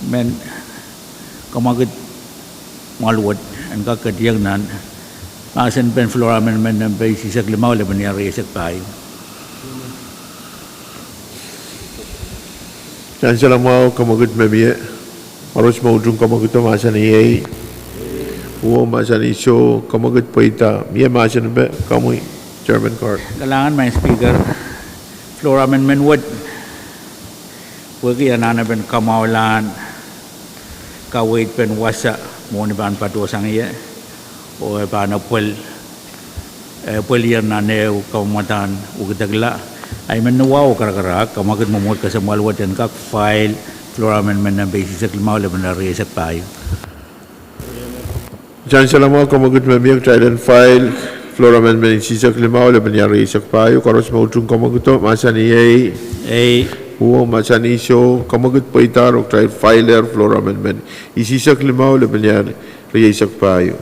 men kamwakid mwahl wet en kak ketiong nan mahsen pen Floor Amendment nempe isisek limau, lepin iar rieisek pahieu. Sansal mwahu, kamwakid me mie, koaros me utung kamwakido mahsanih ei. Uhwong mahsanih soh, kamwakid pweida, mie mahsen epe? Komwi, Chairman Cort. Kalahngan Madam Speaker, Floor Amendment wet, pwehki anahnepen kamwahulahn kaweid pen wasa, mwohni pahn patohsang ie, oh e pahn epwel, epwel ier nan ehu kamwadahn wekidekla. Ahi men ni wahu oh karakarahk, kamwakid mwomwohd kesempwal wet en kak file Floor Amendment nempe isisek limau, lepin iar rieisek pahieu. Sansal mwahu, kamwakid me mie, kitail en file Floor Amendment isisek limau, lepin iar rieisek pahieu, koaros me utung kamwakido mahsanih ei. Ei. Uhwong mahsanih soh, kamwakid pweida oh kitail fileer Floor Amendment isisek limau, lepin iar rieisek pahieu.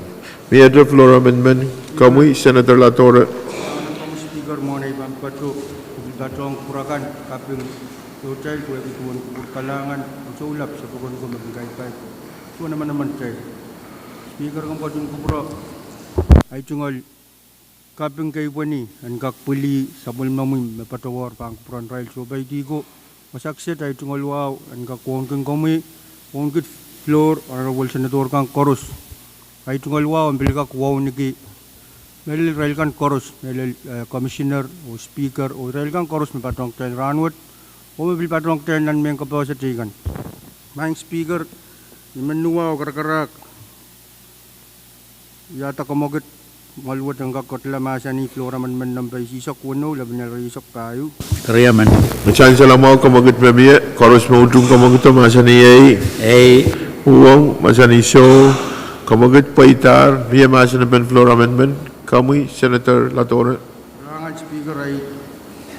Miehte Floor Amendment, komwi, Senator LaTorre. Madam Speaker, mwohn ei pahn patoh, I pil patohwan kupwur akan kaping sohtail pwehki duwen kupwur kalahngan oh soulap sapwokon ko me kin kapai duwen emenemen kitail. Speaker, komw ketin kupwure, ahi tungoal kaping kei pweni en kak pwilih sapwellimomwi me patohwar pahn kupwuren irail sohpeidi ko. Wasa kiset, ahi tungoal wahu en kak wauneki komwi, wauneki Floor, Honorable Senator kan koaros. Ahi tungoal wahu en pil kak wauneki mehlel irail kan koaros, mehlel, eh, Commissioner oh Speaker oh irail kan koaros me patohng kitail rahnwet oh me pil patohng kitail nan mehn kapehse teikan. Madam Speaker, I men ni wahu oh karakarahk, I ahda kamwakid mwahl wet en kak ketila mahsanih Floor Amendment nempe isisek weneu, lepin iar rieisek pahieu. Keriemen. Sansal mwahu, kamwakid me mie, koaros me utung kamwakido mahsanih ei. Ei. Uhwong mahsanih soh, kamwakid pweidahr, mie mahsen epen Floor Amendment. Komwi, Senator LaTorre. Kalahngan Speaker, ahi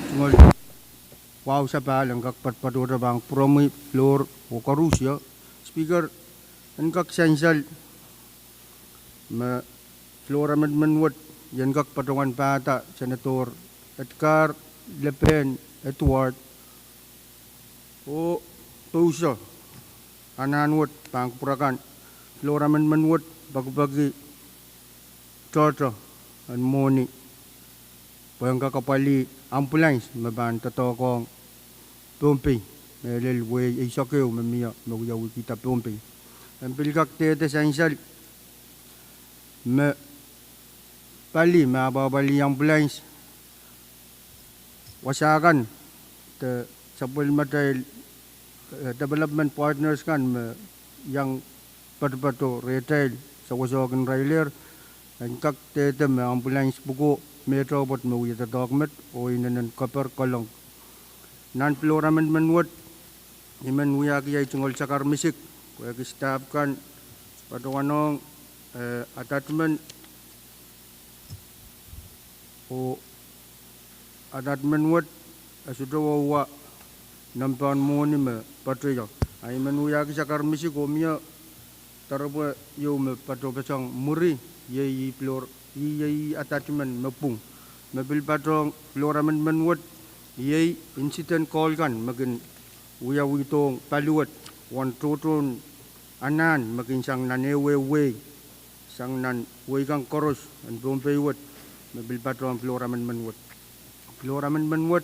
tungoal wahu sapahl en kak patohdo pahn kupwuromwi Floor oh koarusie. Speaker, en kak sansal me Floor Amendment wet I en kak patohwan pahda Senator Edgar Lepehn Edward oh pouso anahn wet pahn kupwur akan. Floor Amendment wet pekipeki tohto en mwohni pwehn kak apwalih ambulance me pahn doadoahkohng Pohnpei, mehlel wehi eisek ehu me mie me wiawihkihda Pohnpei. en pil kak dehde sansal me pali me apwahpwalih ambulance wasa kan de sapwellimatail, eh, development partners kan me iang patopato rehtail sewese kin railehr, en kak dehde me ambulance pwuko mehte pwoat me wia doadoahk met oh inenen keper kolong. Nan floor amendment wet, I men wiahki ei tungoal sakar misik, pwehki staff kan patohwanohng, eh, attachment oh attachment wet, eh, sohte wauwa nempe en mwohni me patohio. A I men wiahki sakar misik oh mie doaropwe ieu me patohpeseng mwuri, iei, iei floor, iei attachment me pwung. Me pil patohng floor amendment wet, iei incident call kan me kin wiawihdohng pali wet, uwen tohtohn anahn me kin sang nan ehuehu wehi, sang nan wehi kan koaros en Pohnpei wet, me pil patohng floor amendment wet. Floor amendment wet,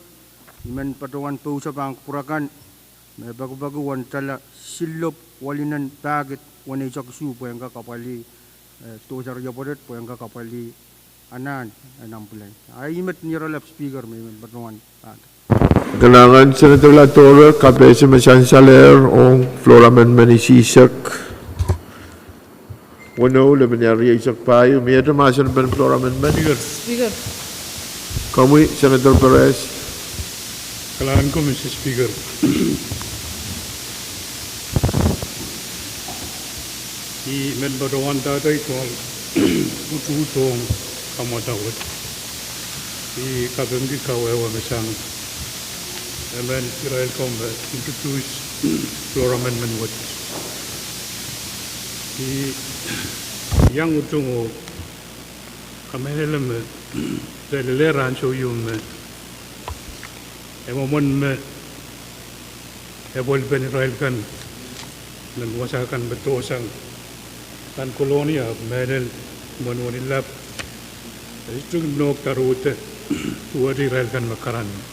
I men patohwan pousehla pahn kupwur akan, me pekipeki uwen tala silop walinen pahkid uwen eisek isuh pwehn kak apwalih, eh, dohsar iopwotet pwehn kak apwalih anahn en ambulance. A I met ni iralap Speaker me I men patohwan pahn. Kalahngan Senator Ladore, kapehse me sansalehr ong floor amendment isihsek weneu, lepin rieisek pahieu, mie mwahu mahsen en floor amendment? Speaker. Speaker. Komwi Senator Perez. Kalahngan ko Mister Speaker. I men patohwan dahda tungoal utuhdohng kamwasa wet. I kapingki kawehwe me sang emen irail kan me introduce floor amendment wet. I iang utung oh kamehlele me, de lelehng ansou ieu me, e mwomwen me, e pwelpen irail kan, nan wasa kan me dohsang nan Kolonia, mehlel mwohn wenilap, e sohte kin nohk doaropwe, duwehte irail kan me karanih.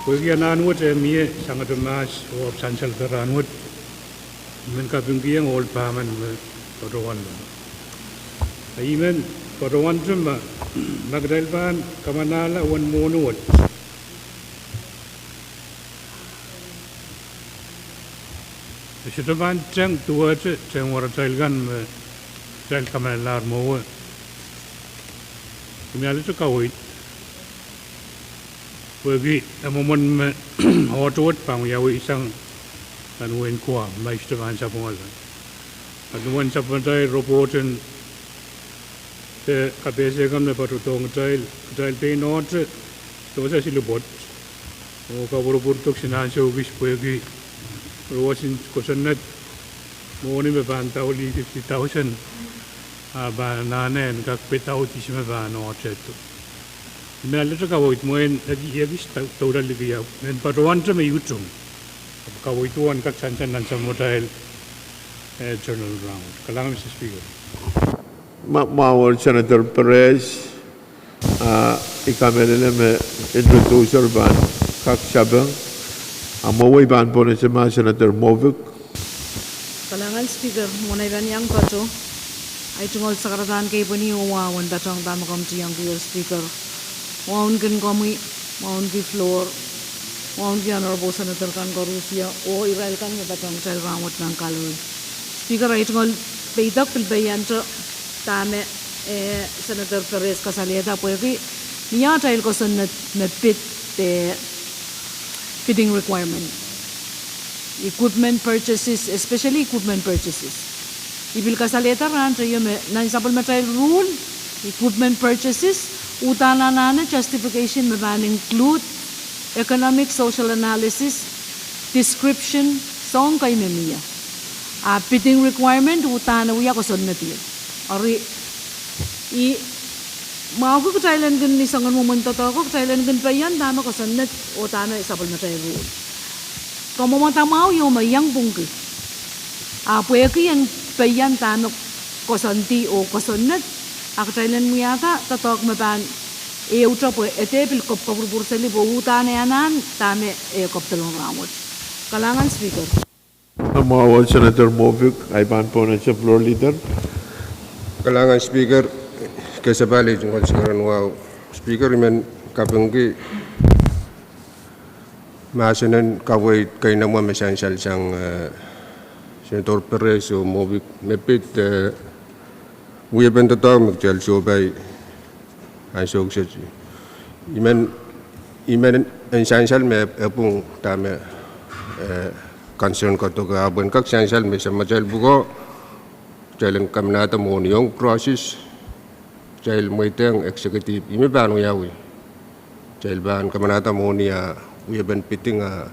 Pwehki anahn wet e mie sangete mahs oh ahpw sansal de rahnwet, I men kapingkihong ohl pahmen me patohwan. I men patohwante ma, ma kitail pahn kamanahla uwen mwohni wet, e sohte pahn teng duwehte teng waratail kan me kitail kamanalahr mwowe. I men alehte kaweid, pwehki e mwomwen me oahte wet pahn wiawi sang nan wehin Guam, ma I sohte pahn sapwungala. A duwen sapwatail report en de kapehse kan me patohdohng kitail, kitail pein oahte dohsang silipwet oh kapwurpwurdohng nan ansou kis pwehki roson kosonned mwohni me pahn daulih fifty thousand, a pahn anahne en kak pedaud ihs me pahn oahtehdo. I men alehte kaweid mwein ekis, ekis doula liki ahpw men patohwante me I utung, ahpw kaweid wet en kak sansal nan sapwatail, eh, general round. Kalahngan Mister Speaker. Mwahu mwahu Senator Perez, a I kamehlele me introducer pahn kak sapeng, a mwowei pahn pohnese ma Senator Moavik. Kalahngan Speaker, mwein I pahn iang patoh, ahi tungoal sakaradahn kei pweni oh wahu en patohng dahme komw iang kier Speaker. Wauneki komwi, wauneki floor, wauneki honorable senator kan koaros, oh irail kan me patohng kitail rahnwet nan gallery. Speaker, ahi tungoal peidek pil peiante dahme, eh, Senator Perez kasalehda pwehki mie atail kosonned me bid, eh, bidding requirement, equipment purchases, especially equipment purchases. I pil kasalehda rahnteio me nan sapwellimatail rule, equipment purchases uhdahn anahne justification me pahn include economic social analysis, description, soahng kei me mie. A bidding requirement uhdahn wia kosonned ieu. Eri I mwahuki kitail en kin ni soangen mwomwen doadoahko, kitail en kin peian dahme kosonned oh dahme sapwellimatail rule. Kamwomwada mwahu ieu me I iang pwungki, a pwehki en peian dahme koasoandi oh kosonned, a kitail en wiahda doadoahk me pahn ehute pwe e dehr pil kop, kopwurpwurseli pwe uhdahn e anahn dahme e kopdelong rahnwet. Kalahngan Speaker. Mwahu Senator Moffitt, ahi pahn pohnese Floor Leader. Kalahngan Speaker, kesempwal iei tungoal sakaran wahu. Speaker, I men kapingki mahsen en kaweid keinemwe me sansal sang, eh, Senator Perez oh Moffitt me pid, eh, wiepen doadoahk me kitail sohpai ansou kiset. I men, I men en sansal me e pwung dahme, eh, concern koadoke, ahpw en kak sansal me samatail pwukoa, kitail en kamanahda mwohni ong process, kitail mweidehng executive, ihme pahn wiawi. Kitail pahn kamanahda mwohni a wiepen bidding a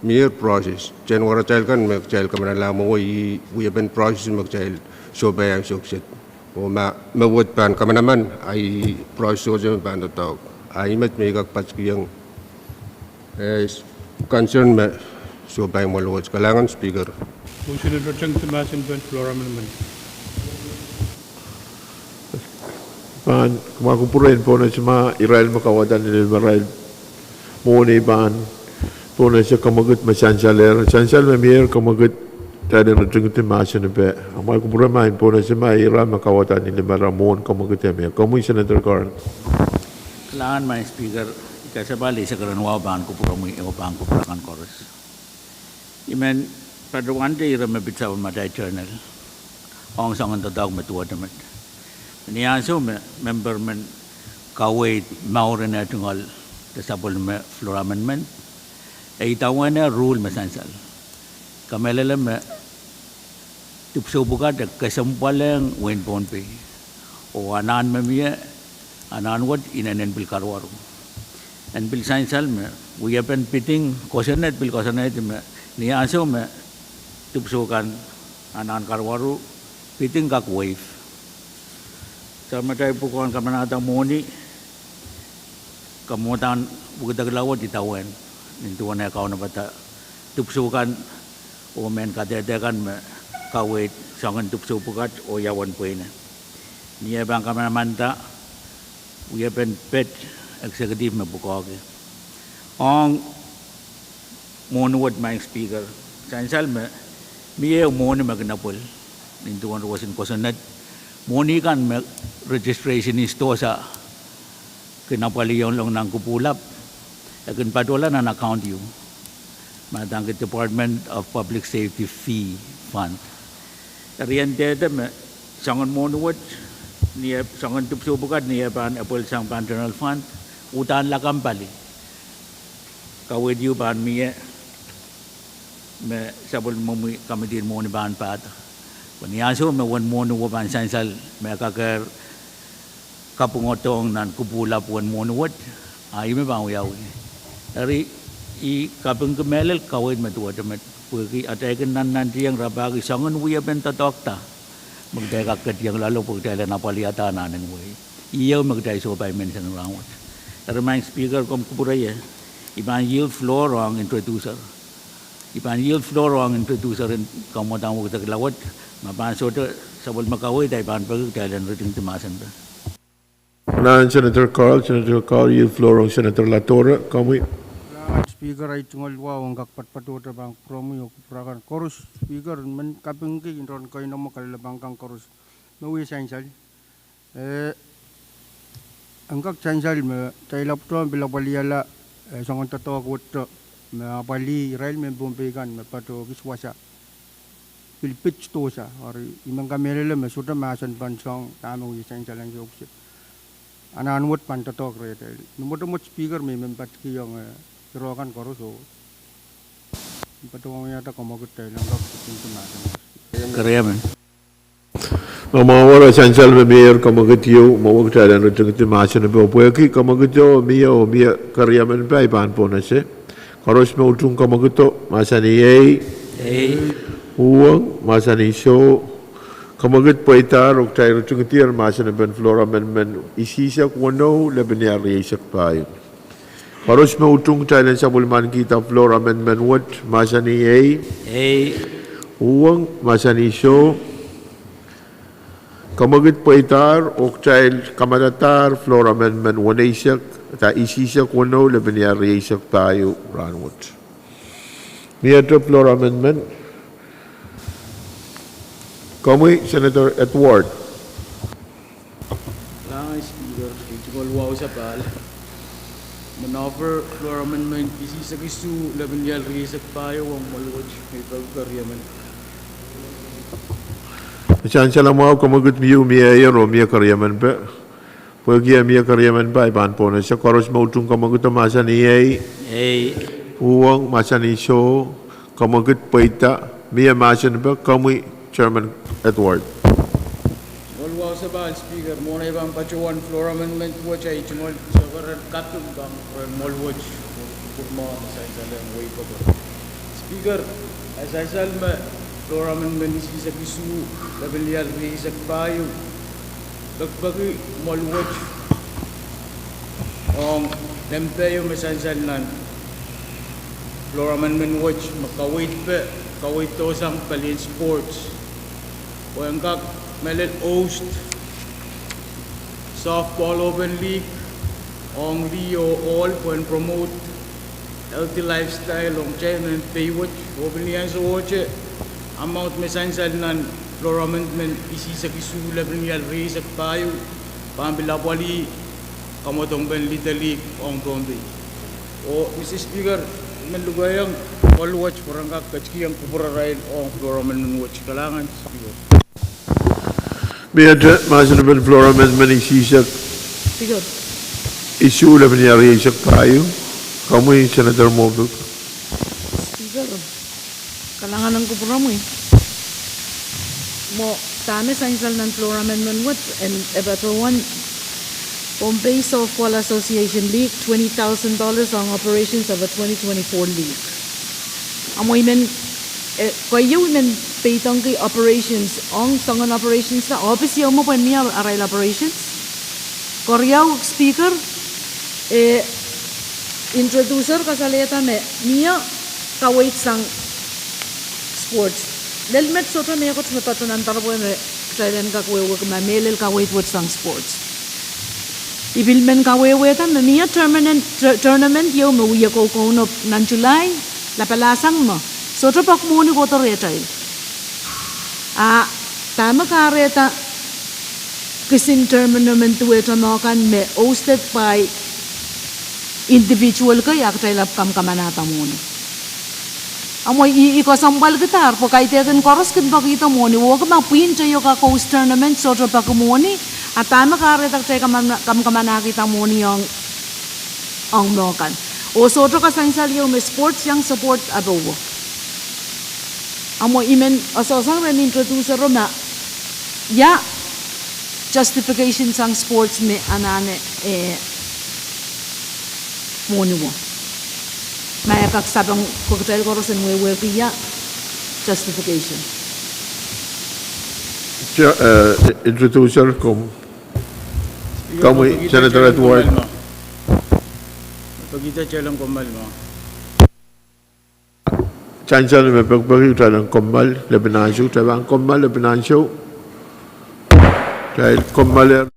mie process. Kitail waratail kan me kitail kamanahla mwowe ih wiepen process me kitail sohpai ansou kiset. Oh ma, me wet pahn kamanaman, a ih process sohte me pahn doadoahk. A ih met me I kak patikihong, eh, concern me sohpai mwoal wet. Kalahngan Speaker. Motion en ritingdi mahsen pen floor amendment. Pahn, ma kupwure en pohnese ma irail me kauwada ni limarail mwohni pahn pohnese kamwekid me sansalehr. Sansal me mieier kamwekid, kitail en ritingdi mahsen epe. Ma kupwure ma en pohnese ma ira me kauwada ni limarail mwohn kamwekid me. Komwi Senator Carl. Kalahngan Madam Speaker, kesempwal iei sakaran wahu pahn kupwuromwi oh pahn kupwure kan koaros. I men patohwante ire me pid sapwellimatail journal ong soangen doadoahk me duwehte met. Ni ansou me member men kaweid mour en eh tungoal de sapwellime floor amendment, e idawehn rule me sansal. Kamehlele me dipwisou pwukat e kesempwalehng wehin Pohnpei. Oh anahn me mie, anahn wet inenen pil karuwaru. En pil sansal me wiepen bidding, kosonned pil koasoanehdi me ni ansou me dipwisou kan anahn karuwaru, bidding kak waive. Sapwellimatail pwukoa en kamanahda mwohni, kamwadahn wekidekla wet idawehn, nin duwen eh kaunopada dipwisou kan oh mehn kadehde kan me kaweid soangen dipwisou pwukat oh ia uwen pweine. Ni eh pahn kamanamanda wiepen pid executive me pwukoahki. Ong mwohni wet Madam Speaker, sansal me mie ehu mwohni me kin apwal, nin duwen roson kosonned, mwohni kan me registration istohsa kin apwalih ong nan kupwuhlap, e kin patohla nan account ieu me adaneki Department of Public Safety fee fund. Eri e ndehde me soangen mwohni wet, ni eh, soangen dipwisou pwukat ni eh pahn apwal sang pahn general fund, uhdahn lakapw pali. Kaweid ieu pahn mie me sapwellimomwi committee en mwohni pahn pahda. Pwe ni ansou me uwen mwohni wet pahn sansal me kakehr kapwungodohng nan kupwuhlap uwen mwohni wet, a ih me pahn wiawi. Eri I kapingki mehlel kaweid me duwehte met, pwehki atail kin nannantieng rapahki soangen wiepen doadoahk da me kitail kak ketieng loale pwe kitail en apwalihada anahn en wehi. Ih ehu me kitail sohpai menseng rahnwet. Eri Madam Speaker, komw kupwure ie, I pahn yield floor ong introducer. I pahn yield floor ong introducer en kamwadahn wekidekla wet, ma pahn sohte sapwellime kaweid, I pahn peki kitail en ritingdi mahsen epe. Nan Senator Carl, Senator Carl, yield floor ong Senator Ladora, komwi. Madam Speaker, ahi tungoal wahu en kak patohdo pahn kupwuromwi oh kupwure kan koaros. Speaker, I men kapingki nin keinemwe kalelapak kan koaros me wie sansal. Eh, en kak sansal me kitail ahpwtehn pil apwalihala, eh, soangen doadoahk wet me apwalih irail mehn Pohnpei kan me patoh kis wasa, pil pid sidohsa. Eri I men kamehlele me sohte mahsen pahn soang dahme wie sansal ansou kiset. Anahn wet pahn doadoahk rehtail. Ni mwotomwot Speaker me I men patikihong, eh, ire kan koaros oh patohwanohng ie kamwekid, kitail en kak ritingdi mahsen. Keriemen. Ma mwahu wasa sansal me mieier kamwekid ieu, mwowe kitail en ritingdi mahsen epe. Pwehki kamwekido mie oh mie keriemen pahn pohnese. Koaros me utung kamwekido, mahsanih ei. Ei. Uhwong, mahsanih soh. Kamwekid pweidahr oh kitail ritingdier mahsen epen floor amendment isihsek weneu lepin rieisek pahieu. Koaros me utung kitail en sapwellimanikihda floor amendment wet, mahsanih ei. Ei. Uhwong, mahsanih soh. Kamwekid pweidahr oh kitail kamadadahr floor amendment weneisek, da isihsek weneu lepin rieisek pahieu rahnwet. Miehte floor amendment. Komwi Senator Edward. Lang Speaker, I tungoal wahu sapahl. Mwohn floor amendment isihsek isuh, lepin ial rieisek pahieu ong mwohn wet me I peki keriemen. Sansal mwahu, komwi kit mie, mie ehu, mie keriemen pwe. Pwehki e mie keriemen pwe I pahn pwonese. Koaros me utung komwi kit mahsanih ei. Ei. Uhwong mahsanih soh. Komwi kit pweida. Mie mahsen pwe komwi Chairman Edward. Tungoal wahu sapahl Speaker, mwohn ei pahn patohwan floor amendment wet I tungoal sokeren kaping pahn rehn mwohn wet, pwurpwurmwahu me sansal en wehi pokon. Speaker, I sansal me floor amendment isihsek isuh, lepin ial rieisek pahieu, pekipeki mwohn wet ong nempe ieu me sansal nan floor amendment wet me kaweid pwe, kaweid dohsang palien sports. Pwe en kak mehlel host softball open league ong lih oh ohl pwe en promote healthy lifestyle ong kitail mehn pei wet. Oh pil ni ansou ohte amount me sansal nan floor amendment isihsek isuh, lepin ial rieisek pahieu, pahn pil apwalih kamwadongpen Little League ong Pohnpei. Oh Mister Speaker, I men lukehiong mwohn wet pwe ren kak ketikihong kupwurarail ong floor amendment wet. Kalahngan Speaker. Miehte mahsen en floor amendment isihsek isuh, lepin ial rieisek pahieu. Komwi Senator Moffitt. Speaker, kalahngan en kupwuromwi. Mwo dahme sansal nan floor amendment wet, en e patohwan Pohnpei Softball Association League twenty thousand dollars ong operations of a twenty twenty-four league. A mwo I men, eh, keieu I men peidengki operations, ong soangen operations la, ohpis ieu me pwehn mie arail operations. Keriau Speaker, eh, introducer kasalehda me mie kaweid sang sports. Lel met sohte mehkot me patohwan nan doaropwe me kitail en kak wehwehki ma mehlel kaweid wet sang sports. I pil men kawehwehda me mie tournament, tournament ieu me wia koukounop nan July, lapalahsang me sohte pak mwohni kohdo rehtail. A dahme kahrehda kisin tournament duwehte mwo kan me hosted by individual kei a kitail ahpw kamkamanahda mwohni. A mwo I, I kesempwalkidahr pwe kaidehkin koaros kin pekihda mwohni, oh ke ma pwihn teio kak host tournament sohte peki mwohni, a dahme kahrehda kitail kamkamanahkihda mwohni ong, ong mwo kan. Oh sohte kasansal ieu me sports iang support ape wo. A mwo I men esehsang rehn introducer o ma ia justification sang sports me anahne, eh, mwohni wo. Ma e kak sapeng pwe kitail koaros en wehwehki ia justification. Introducer, komwi Senator Edward. Sansal me pekipeki kitail en kommoal lepin ansou, kitail pahn kommoal lepin ansou. Kitail kommoal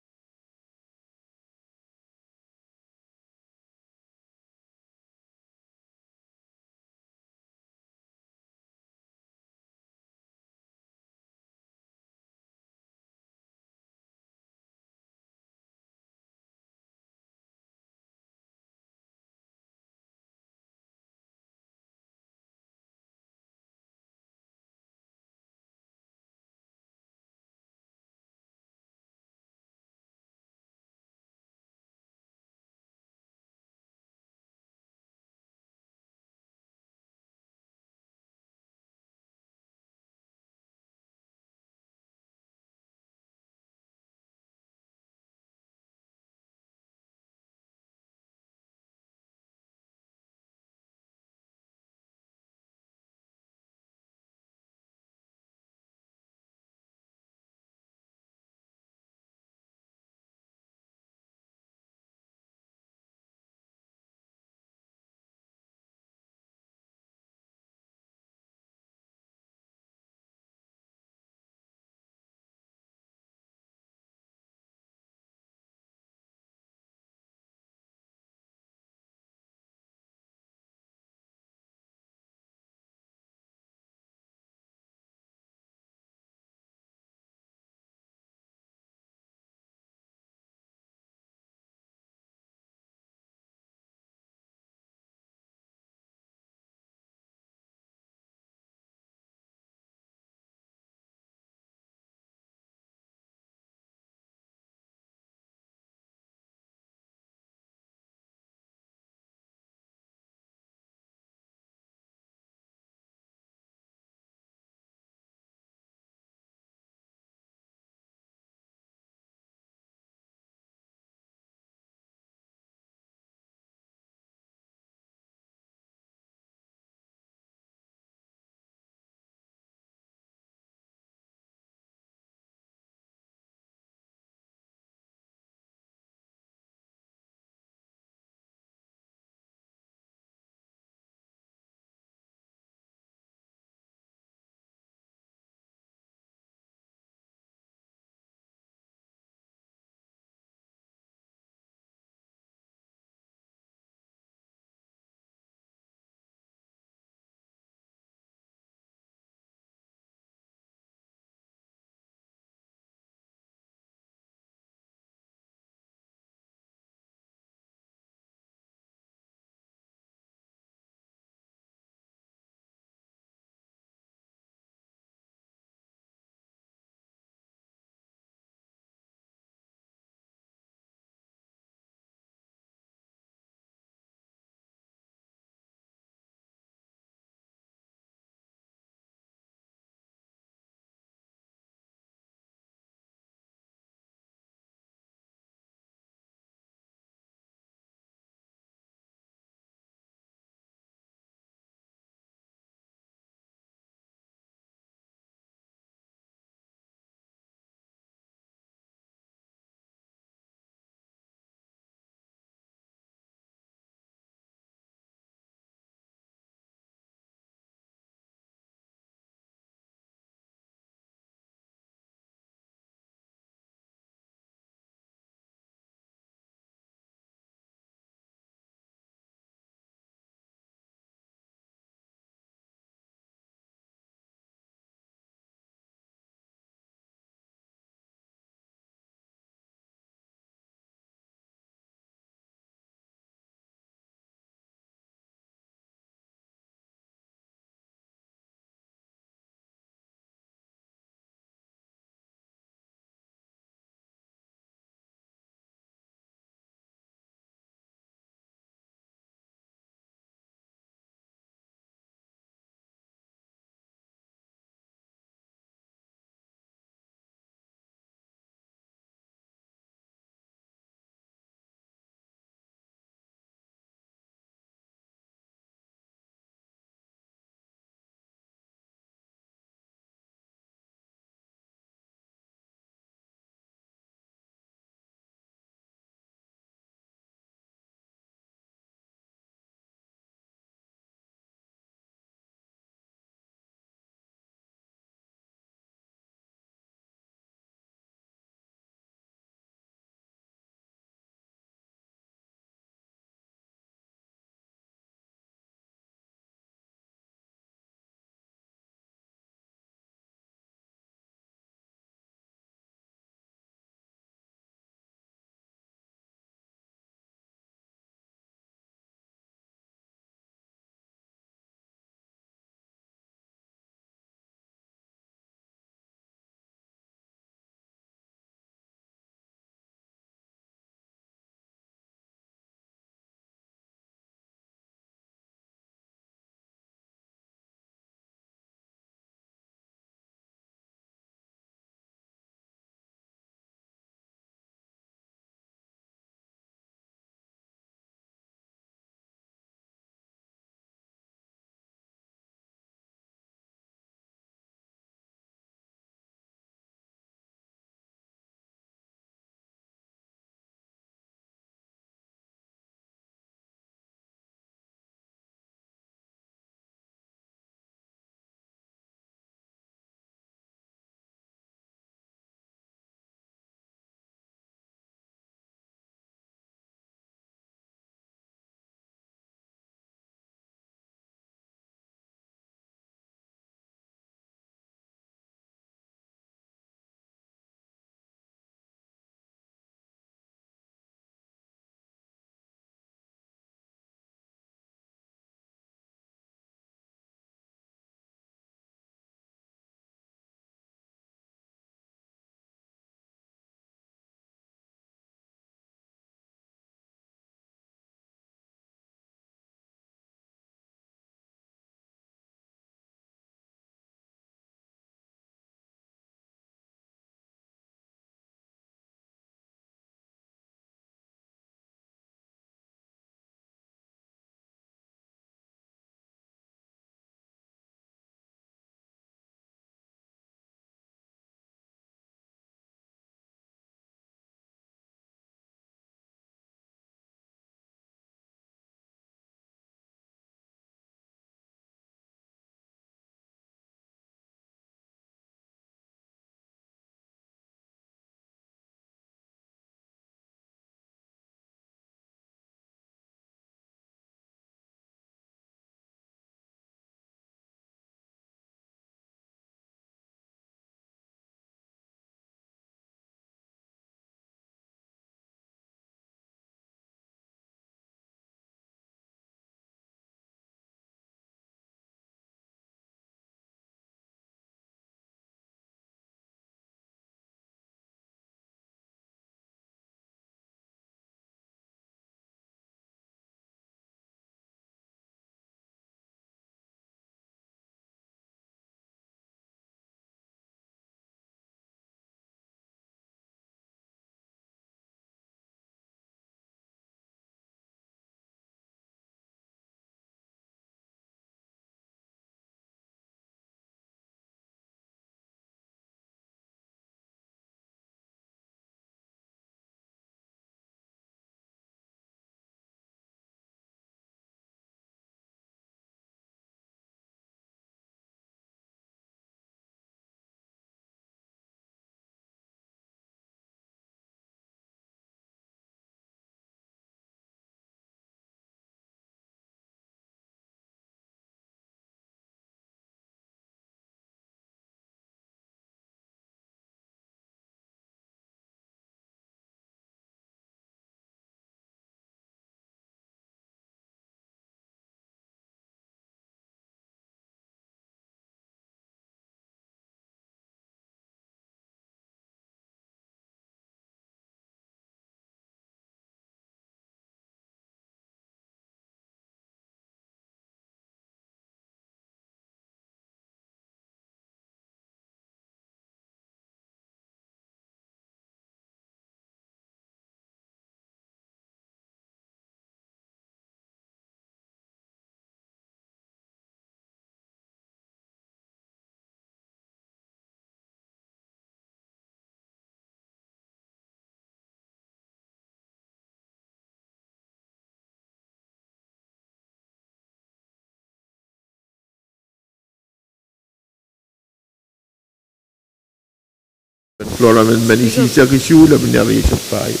Floor amendment isihsek isuh, lepin iar rieisek pahieu.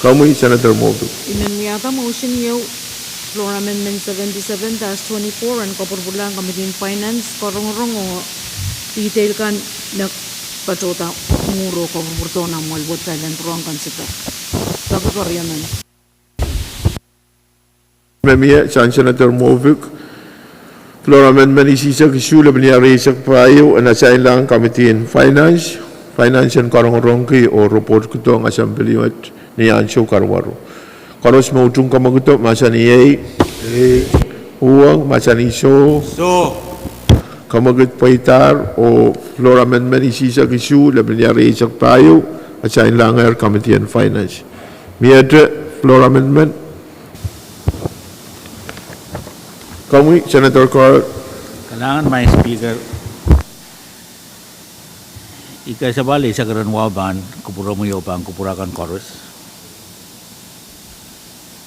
Komwi Senator Movick. I men wiahda motion ieu, floor amendment seventy-seven dash twenty-four, en kapwurpwurla Committee on Finance, Karongorong oh detail kan me patohda mwuhr oh kapwurpwurdohn ahmw mwahl wet, kitail en pwurehng consider. Peki keriemen. Me mie sang Senator Movick, floor amendment isihsek isuh, lepin iar rieisek pahieu, en assign-lahng Committee on Finance, Finance en karongorongki oh report kidohng Assembly wet ni ansou karuwaru. Koaros me utung kamwakido mahsanih ei. Uhwong mahsanih soh. Kamwakid pweidahr oh floor amendment isihsek isuh, lepin iar rieisek pahieu, assign-lahngehr Committee on Finance. Miehte floor amendment. Komwi Senator Carl. Kalahngan Madam Speaker. I kesempwal eisek ren wahu pahn kupwuromwi oh pahn kupwur akan koaros.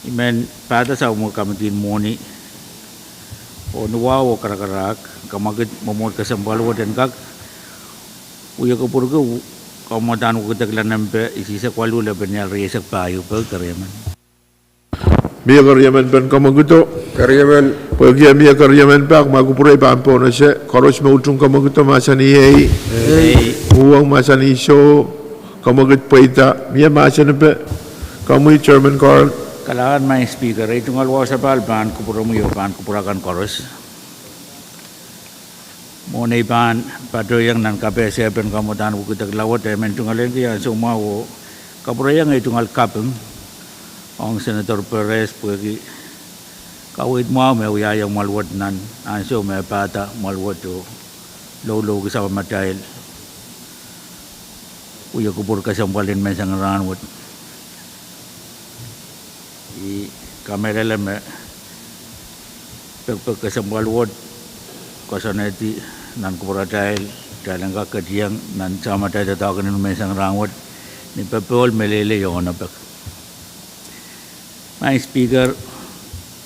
I men pahda sang mwo Committee en Mwohni oh Nuwahu oh Karakarahk, kamwakid mwomwohd kesempwal wet en kak wia kupwurki kamwadahn wekidekla nempe isihsek waluh, lepin iar rieisek pahieu. Peki keriemen. Mie keriemen pen kamwakido. Pwehki mie keriemen pak, ma kupwure pahn pohnese. Koaros me utung kamwakido mahsanih ei. Uhwong mahsanih soh. Kamwakid pweida. Mie mahsanipe. Komwi Chairman Carl. Kalahngan Madam Speaker, ei tungoal wahu sapahl pahn kupwuromwi oh pahn kupwur akan koaros. Mwohn ei pahn patohiong nan kapehse pen kamwadahn wekidekla wet, I men tungoal ahneki ansou mwahu oh kapwurehiong ei tungoal kaping ong Senator Perez pwehki kaweid mwahu me wiahiong mwahl wet nan ansou me pahda mwahl wet oh loulouki samatail wia kupwur kesempwal en menseng en rahnwet. I kamehlele me pekpek kesempwal wet koasoanehdi nan kupwuratail, kitail en kak ketieng nan samatail doadoahk en menseng en rahnwet ni popohl, meleilei oh onopek. Madam Speaker,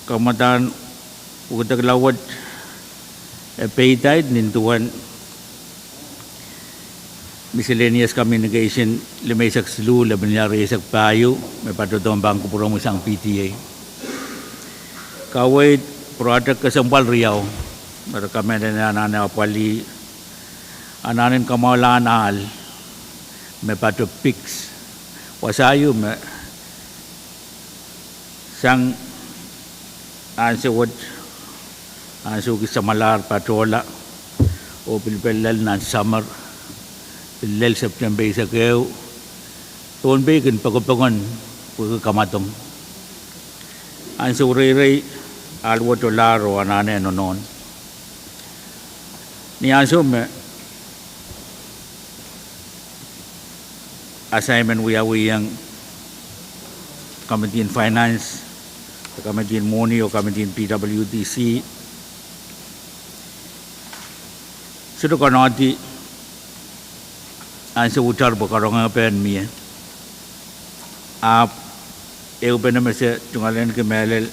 kamwadahn wekidekla wet e peidaid nin duwen miscellaneous communication limeisek siluh, lepin iar rieisek pahieu, me patohdohn pahn kupwuromwi sang P T A. Kaweid pwuroadek kesempwal riau me re kamehlele anahne apwalih anahnen kamwahulahn ahl me patoh PICS. Wasa ieu me sang ansou wet, ansou ki samwalahr patohla oh pil pil lel nan summer, pil lel September eisek ehu, Pohnpei kin pokopoken pwehki kamwadong. Ansou reirei ahl wet olahr oh anahne nonohn. Ni ansou me assignment wiawihong Committee on Finance, Committee on Mwohni oh Committee on P W D C, sohte konohdi ansou utahr pwe karonge pehn mie. Ahpw ehupene me se tungoal ahneki mehlel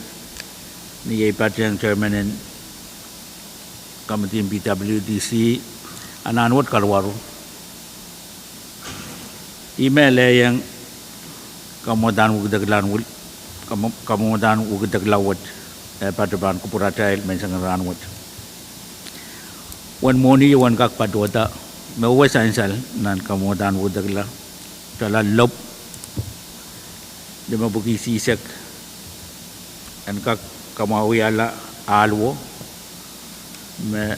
ni ei patehng chairman en Committee on P W D C, anahn wet karuwaru. I mehlehiong kamwadahn wekidekla, kamwadahn wekidekla wet e patoh pahn kupwuratail menseng en rahnwet. Uwen mwohni uwen kak patohda, me wia sansal nan kamwadahn wekidekla, dola lop limepwiki isihsek en kak kamwahuiala ahl wo, me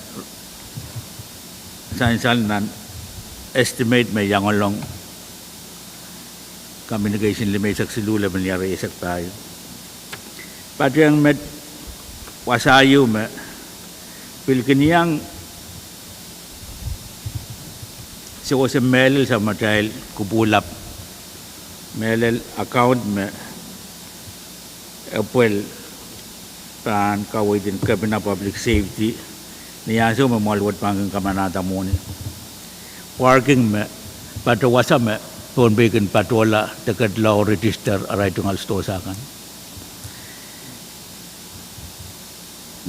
sansal nan estimate me iangolong communication limeisek siluh, lepin iar rieisek pahieu. Patehng met wasa ieu me pil kin iang sewese mehlel samatail kupwuhlap, mehlel account me epwel pahn kaweid en Kepina Public Safety, ni ansou me mwahl wet pahn kin kamanahda mwohni. Parking me patoh wasa me Pohnpei kin patohla de ketla oh register arail tungoal stores akan.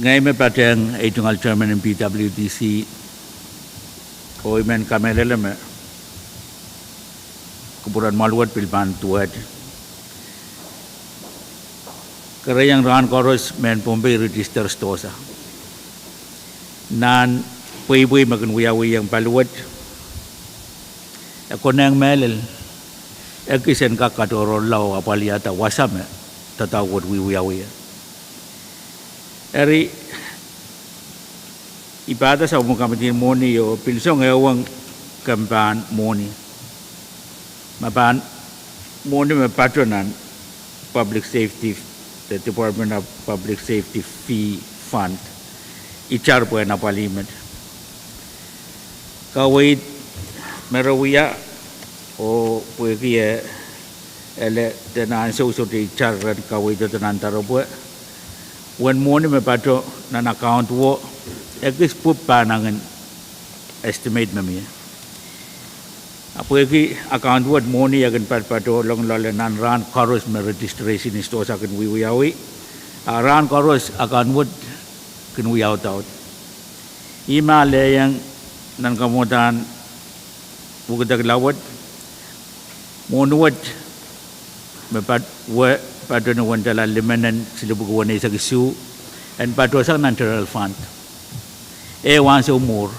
Ngehi me patehng ei tungoal chairman en P W D C, oh I men kamehlele me kupwuren Mwaluwet pil pahn duwehte. Kereiong rahn koaros mehn Pohnpei register sidohsa. Nan pweipwei me kin wiawiong paliwet, e konehng mehlel, ekis en kak katohrohrla oh apwalihada wasa me doadoahk wet wiwiawi. Eri, I pahda sapwellime kamidi mwohni oh pil song ehuong kempen mwohni. Ma pahn mwohni me pato nan Public Safety, the Department of Public Safety fee fund, itar pwehn apwalih met. Kaweid me re wia, oh pwehki e, ele de nan ansou sohte itar ren kaweid doadoahk nan doaropwe. Uwen mwohni me pato nan account wo, ekis pwuhk pahn angin estimate me mie. A pwehki account wet mwohni e kin patopato lohng loale nan rahn koaros me registration sidohsa kin wiwiawi. A rahn koaros account wet kin wiaudaud. Ih me alehiong nan kamwadahn wekidekla wet, mwohni wet me pat, we, pato ni wendala limenen silipwuki weneisek isuh, en patohsang nan general fund. E wahnsou mwuhr.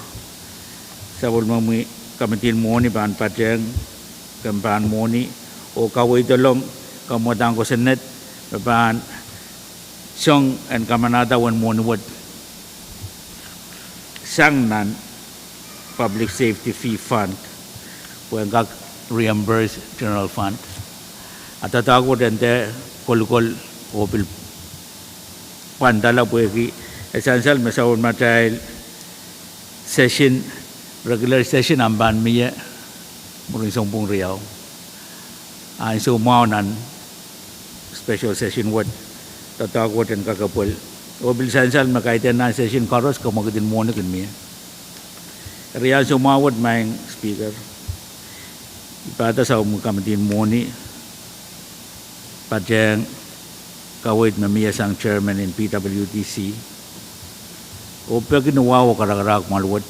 Sapwellime kamidi mwohni pahn patehng kempen mwohni, oh kaweid ong kamwadahn kosonned me pahn song en kamanahda uwen mwohni wet sang nan Public Safety fee fund, pwehn kak reimburse general fund. A doadoahk wet en dehr kolokol oh pil pwandala pwehki e sansal me sapwellimatail session, regular session ahpw pahn mie mwurin sounpwong riau. Ansou mwahu nan special session wet, doadoahk wet en kak epwel. Oh pil sansal me kaidehn nan session koaros kamwekid en mwohni kin mie. Eri ansou mwahu wet, Madam Speaker, I pahda sapwellime kamidi mwohni patehng kaweid me mie sang chairman en P W D C, oh peki ni wahu oh karakarahk Mwaluwet,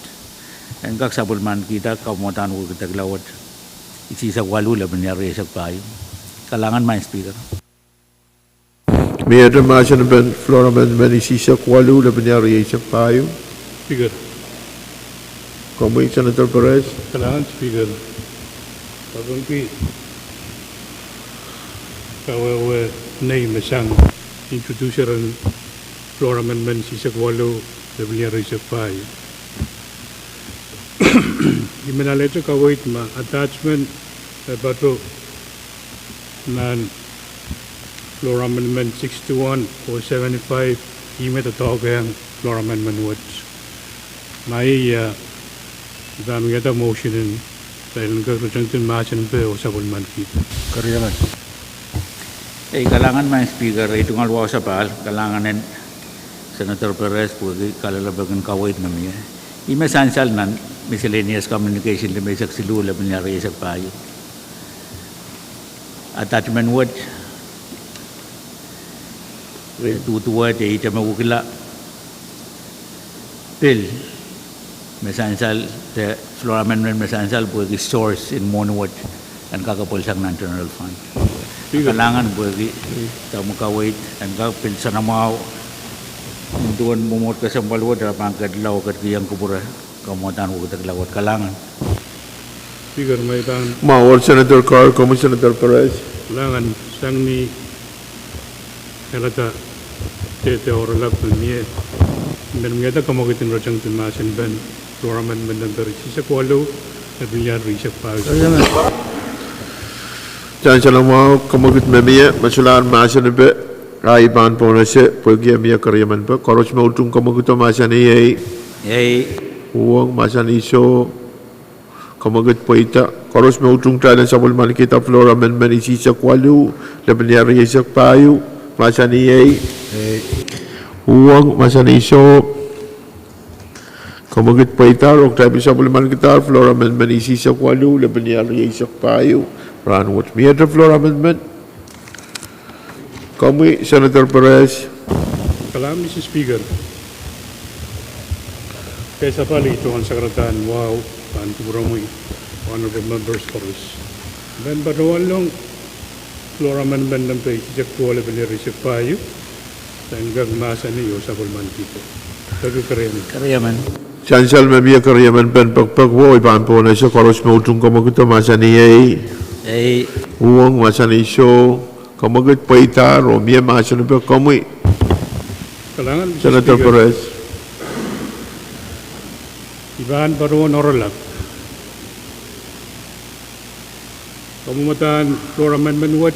en kak sapwellimanikihda kamwadahn wekidekla wet, isihsek waluh lepin irair rieisek pahieu. Kalahngan, Madam Speaker. Miehte mahsen en floor amendment isihsek waluh lepin irair rieisek pahieu. Speaker. Komwi Senator Perez. Kalahngan Speaker. Kapingki kawehwe nei me sang introducer en floor amendment isihsek waluh lepin irair rieisek pahieu. I men alehte kaweid me attachment me pato nan floor amendment sixty-one oh seventy-five, ih me doadoahkehng floor amendment wet. Ma iei, I pahn wiahda motion en, pahn kak reject en mahsen pe oh sapwellimanikihda. Keriangan. Ei, kalahngan Madam Speaker, ei tungoal wahu sapahl, kalahngan en Senator Perez pwehki kalelapak en kaweid me mie. Ih me sansal nan miscellaneous communication limeisek siluh lepin irair rieisek pahieu. Attachment wet, re duduwehte ihte me wekila pil me sansal, de floor amendment me sansal pwehki source en mwohni wet en kak epwelsang nan general fund. Kalahngan pwehki dahme kaweid en kak pil soanamwahu nin duwen mwomwohd kesempwal wet, e pahn ketlahng oh ketikihong kupwure kamwadahn wekidekla wet. Kalahngan. Speaker, me I pahn. Mwahu Senator Carr, komwi Senator Perez. Kalahngan, sang ni kahrehda dehde oaralap me mie, I men wiahda kamwekid en reject en mahsen pen floor amendment number isihsek waluh lepin irair rieisek pahieu. Sansal mwahu, kamwekid me mie, me solahr mahsen pe, ahi pahn pohnese pwehki e mie keriemen pe. Koaros me utung kamwekido mahsanih ei. Ei. Uhwong mahsanih soh. Kamwekid pweida. Koaros me utung kitail en sapwellimanikihda floor amendment isihsek waluh lepin irair rieisek pahieu, mahsanih ei. Ei. Uhwong, mahsanih soh. Kamwekid pweida, oh kitail pil sapwellimanikihda floor amendment isihsek waluh lepin irair rieisek pahieu. Rahnwet miehte floor amendment. Komwi Senator Perez. Kalahngan Mister Speaker. Kehlail sapahl, I tungoal sakaradahn wahu pahn kupwuromwi, honorable members koaros. Mehn patohwanleng floor amendment nempe eisek duwau lepin ehu eisek pahieu, en kak mahsanih oh sapwellimaniki. Peki keriemen. Keriemen. Sansal me mie keriemen pen pekpek wo, I pahn pwon ese koaros me utung kemwekid oh mahsanih ei. Ei. Uhwong mahsanih soh, kemwekid pweidahr oh mie mahseno pek komwi. Kalahngan, Mister Senator Speaker. Perez. I pahn patohwan oaralap. Kamwadahn floor amendment wet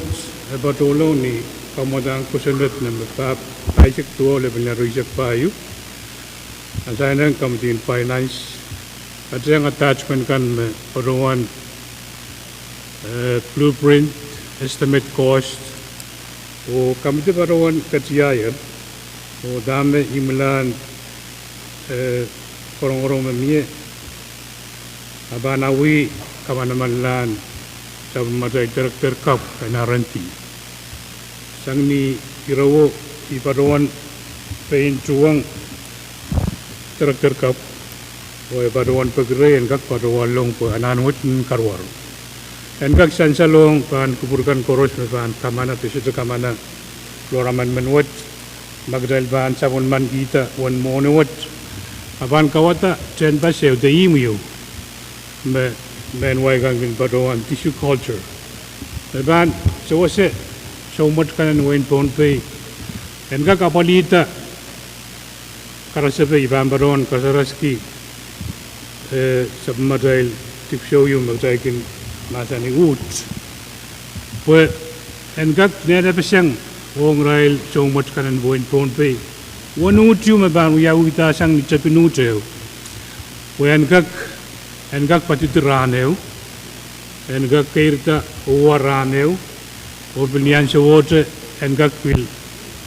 e patohlong ni kamwadahn kosonned nempe pahp, eisek duwau lepin ehu eisek pahieu. Asaineng Committee on Finance, katehiong attachment kan me patohwan, eh, blueprint, estimate cost, oh committee patohwan ketiaier, oh dahme imwilahn, eh, korongoro me mie, a pahn awih kamanamanlahn sapwellimatail director kapw en R and D. Sang ni irewo, I patohwan pein tuhwong director kapw, oh e patohwan pekirei en kak patohwanlong pwe anahn wet en karuwaru. En kak sansalong pahn kupwur kan koaros me pahn kamana, de sohte kamana floor amendment wet, ma kitail pahn sapwellimanikihda uwen mwohni wet, a pahn kauwada tehnpas ehu de ihmw ehu me mehn wai kan kin patohwan tissue culture. Me pahn sewese soumwet kan en wehin Pohnpei en kak apwalihda karasepe I pahn patohwan kasaraski, eh, sapwellimatail dipwisou ehu me kitail kin mahsanih uht. Pwe en kak nehne peseng ong irail soumwet kan en wehin Pohnpei uwen uht ehu me pahn wiawihda sang ni tepin uht ehu. Pwe en kak, en kak poadidi rahn ehu, en kak keirda owa rahn ehu, oh pil ni ansowohte en kak pil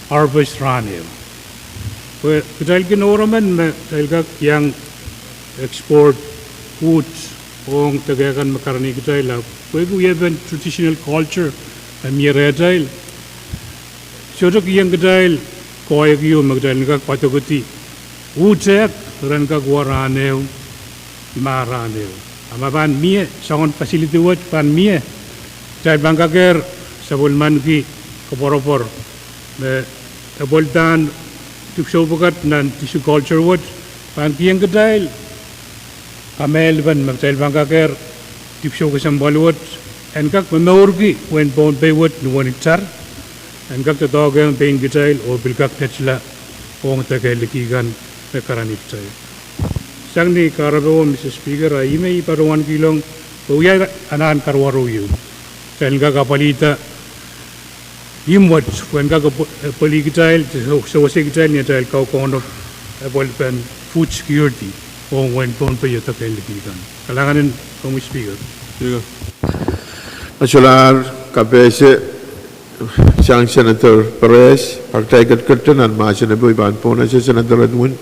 harvest rahn ehu. Pwe kitail kin oremen me kitail kak iang export uht ong deke kan me karanih kitail, ahpw pwehki wiepen traditional culture me mie rehtail, sohte kihong kitail koahiek ehu me kitail en kak poadokedi uht ehk ren kak wa rahn ehu, mah rahn ehu. A ma pahn mie soangen facility wet pahn mie, kitail pahn kakehr sapwellimaniki koapworopwor me epweldahn dipwisou pwukat nan tissue culture wet pahn kihong kitail kamehlpen me kitail pahn kakehr dipwisou kesempwal wet en kak momourki wehin Pohnpei wet ni wenitar, en kak doadoahkehng pein kitail oh pil kak ketila ong deke liki kan me karanih kitail. Sang ni kahrepe, Mister Speaker, a ihme I patohwan kihlong pwe wia anahn karuwaru ehu, kitail en kak apwalihda ihmw wet pwe en kak epwelih kitail, sewesei kitail ni atail kaukaunop epwelpen food security ong wehin Pohnpei oh deke liki kan. Kalahngan en komwi Speaker. Speaker, a solahr kapehse sang Senator Perez, a kitail ketiket nan mahsen ehu, I pahn pwon ese Senator Edwin.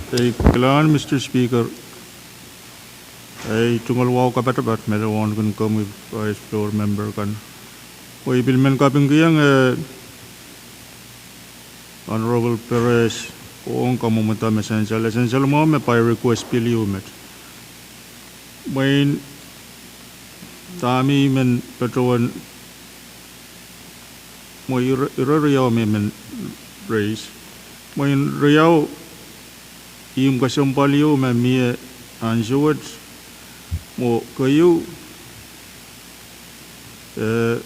Ei, kalahngan Mister Speaker. Ei, tungoal wahu kapatapat me I pahn kin komwi Vice Floor Member kan, pwe I pil men kapingkihong, eh, Honorable Perez ong kamwomwada me sansal, e sansal mwahu me pai request pil ehu met. Mwein dahme I men patohwan, mwein ire, ire riau me I men raise. Mwein riau, ihmw kesempwal ehu me mie ansou wet, mwo keieu, eh,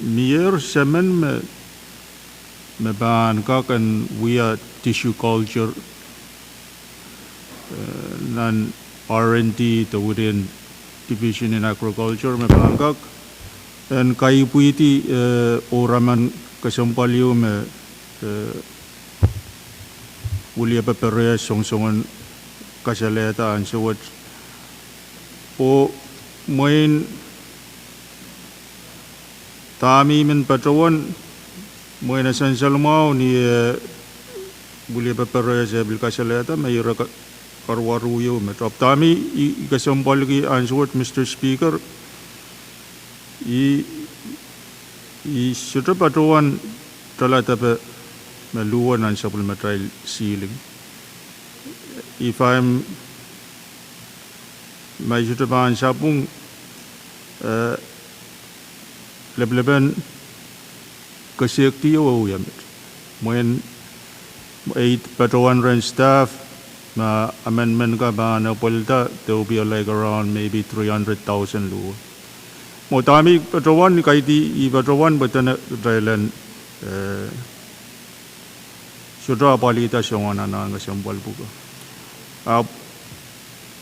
mier semen me, me pahn kak en wia tissue culture, eh, nan R and D de within Division in Agriculture me pahn kak en kaipwidi, eh, oremen kesempwal ehu me, eh, William Perez songosongen kasalehda ansou wet. Oh mwein dahme I men patohwan, mwein e sansal mwahu ni, eh, William Perez e pil kasalehda me ire ka, karuwaru ehu met. Ahpw dahme I, I kesempwaliki ansou wet Mister Speaker, I, I sohte patohwan toladepe me luhwe nan sapwellimatail ceiling. If I'm, ma I sohte pahn sapwung, eh, leplepen kesehktiho wia met. Mwein ei patohwan rehn staff, ma amendment ka pahn epwelda, there will be like around maybe three hundred thousand luo. Mwo dahme I patohwan, kaidehn I patohwan pwe dene kitail en, eh, sohte apwalihda soangen anahn kesempwal pwuko. Ahpw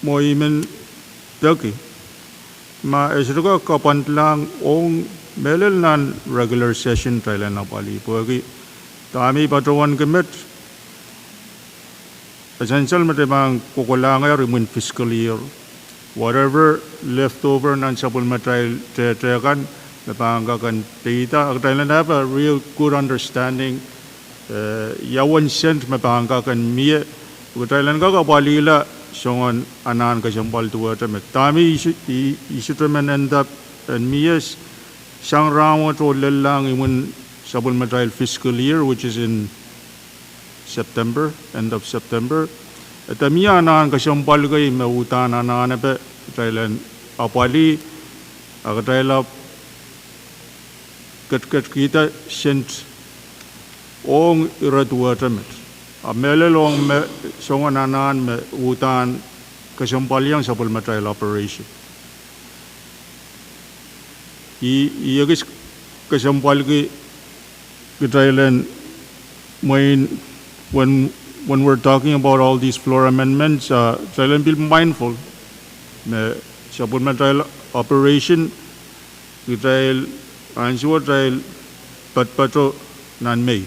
mwo I men peki ma e sohte kak kapwandilahng ong mehlel nan regular session kitail en apwalih. Pwehki dahme I patohwanki met, e sansal me kitail pahn kohkohlahngehr imwin fiscal year. Whatever left over nan sapwellimatail tehte kan, me pahn kak en peida, a kitail en have a real good understanding, eh, ia uwen sent me pahn kak en mie, kitail en kak apwalihla soangen anahn kesempwal duwehte met. Dahme I sohte, I, I sohte men end up en mie sang rahnwet oh lellahng imwin sapwellimatail fiscal year, which is in September, end of September. E de mie anahn kesempwal kei me uhdahn anahnepe kitail en apwalih, a kitail ahpw ketiketkihda sent ong ire duwehte met. A mehlel ong me soangen anahn me uhdahn kesempwaliong sapwellimatail operation. I, I ekis kesempwalki kitail en mwein, when, when we're talking about all these floor amendments, uh, kitail en pil mindful me sapwellimatail operation, kitail ansou kitail patopato nan Mei.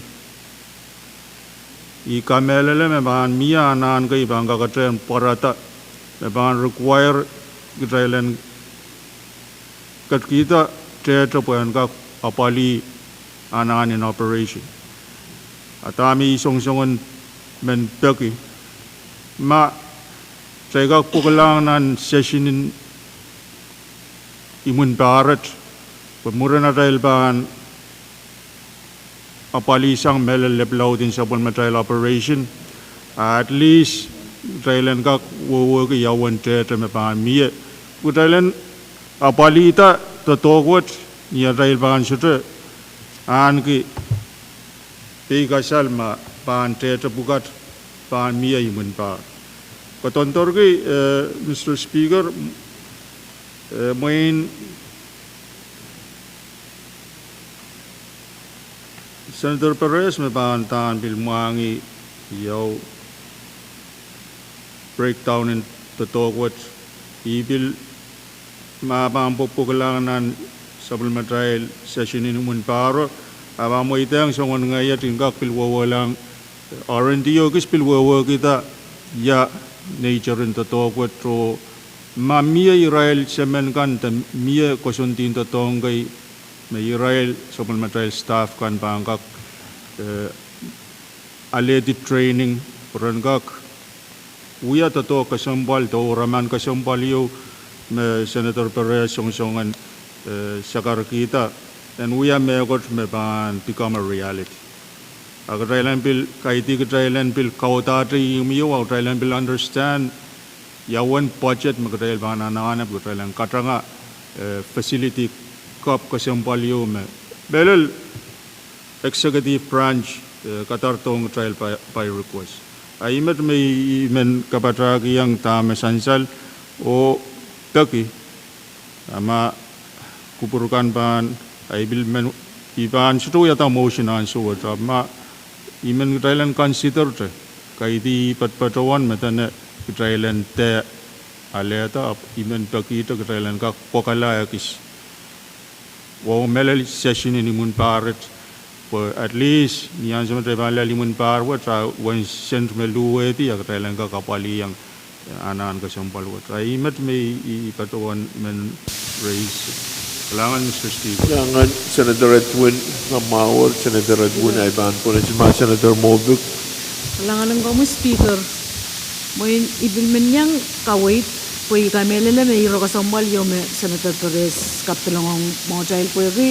I kamehlele me pahn mie anahn kei pahn kaketehn pwarada, me pahn require kitail en ketikihda tehte pwe en kak apwalih anahn in operation. A dahme I songosong en men peki, ma kitail kak pwekilahng nan session en imwin pahr wet, pwe mwurin atail pahn apwalihsang mehlel lep laud en sapwellimatail operation, at least kitail en kak wehwehki ia uwen tehte me pahn mie. Kitail en apwalihda doadoahk wet ni atail pahn sohte ahneki peikasal ma pahn tehte pwukat pahn mie imwin pahr. Koadoandorki, eh, Mister Speaker, eh, mwein Senator Perez me pahn uhdahn pil mwahngih ia breakdown en doadoahk wet. I pil, ma pahn pwopwokilahng nan sapwellimatail session en imwin pahro, a pahn mweidehng soangen ngehn iet en kak pil wehwehlang, R and D oh kis pil wehwehkihda ia nature en doadoahk wet oh ma mie irail semen kan de mie koasoandi en doadoahk kei me irail sapwellimatail staff kan pahn kak, eh, alehdi training, pwe ren kak wia doadoahk kesempwal de ouraman kesempwal ieu me Senator Perez songosong en, eh, sakarkihda, en wia mehkot me pahn become a reality. A kitail en pil, kaidehn kitail en pil kaudahte ihmw ieu, a kitail en pil understand ia uwen budget me kitail pahn anahne pwe kitail en katanga, eh, facility kapw kesempwal ieu me mehlel executive branch, eh, kadarodohng kitail by, by request. A ih met me I, I men kapatahkihong dahme sansal oh peki, a ma kupwur kan pahn, a I pil men, I pahn sohte wiahda motion ansou wet, a ma I men kitail en considerte, kaidehn I patopato wet me dene kitail en dehr alehda, I men pekihte kitail en kak pwokala ekis wahu mehlel session en imwin pahr wet, pwe at least ni ansou me kitail pahn lel imwin pahr wet, a uwen sent me luhwehdi a kitail en kak apwalihong anahn kesempwal wet. A ih met me I, I patohwan men raise. Kalahngan, Mister Speaker. Kalahngan, Senator Edwin, kamwahwih, Senator Edwin, a I pahn pwonehdi ma Senator Moulbrook. Kalahngan en komwi Speaker. Mwein I pil men iang kaweid, pwe I kamehlele me ire kesempwal ieu me Senator Perez kapedolong mwohtail pwehki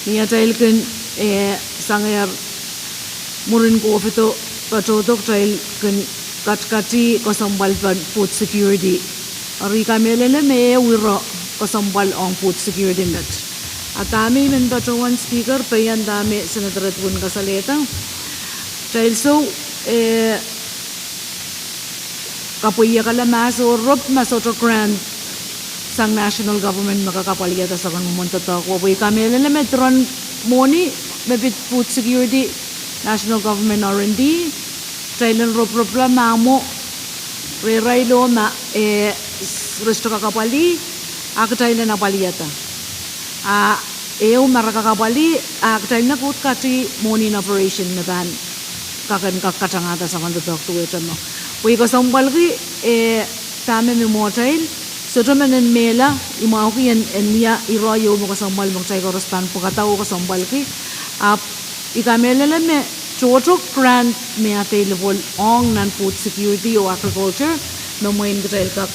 ni atail kin, eh, sangehr mwurin COVID patohdo kitail kin katikati kesempwalpen food security. Eri I kamehlele me ehu ire kesempwal ong food security met. A dahme I men patohwan, Speaker, pwe ih dahme Senator Edwin kasalehda. Kitail sou, eh, kapweiekala ma sohrop ma sohte grant sang national government me kak apwalihada soangen mwomwen doadoahk wet, pwe I kamehlele me diren mwohni me pid food security national government R and D, kitail en ropwuropwula ma mwo rehrail o ma, eh, s-, re sohte kak apwalih, a kitail en apwalihada. A ehu ma re kak apwalih, a kitail en uhd kati mwohni en operation me pahn kak en kak katangada soangen doadoahk duwehte mwo. Pwe I kesempwalki, eh, dahme mwohtail, sohte men en mehla, I mwahuki en, en wia ire ehu me kesempwal me kitail koaros pahn pwekada oh kesempwalki. Ahpw I kamehlele me tohto grant me available ong nan food security oh agriculture, me mwein kitail kak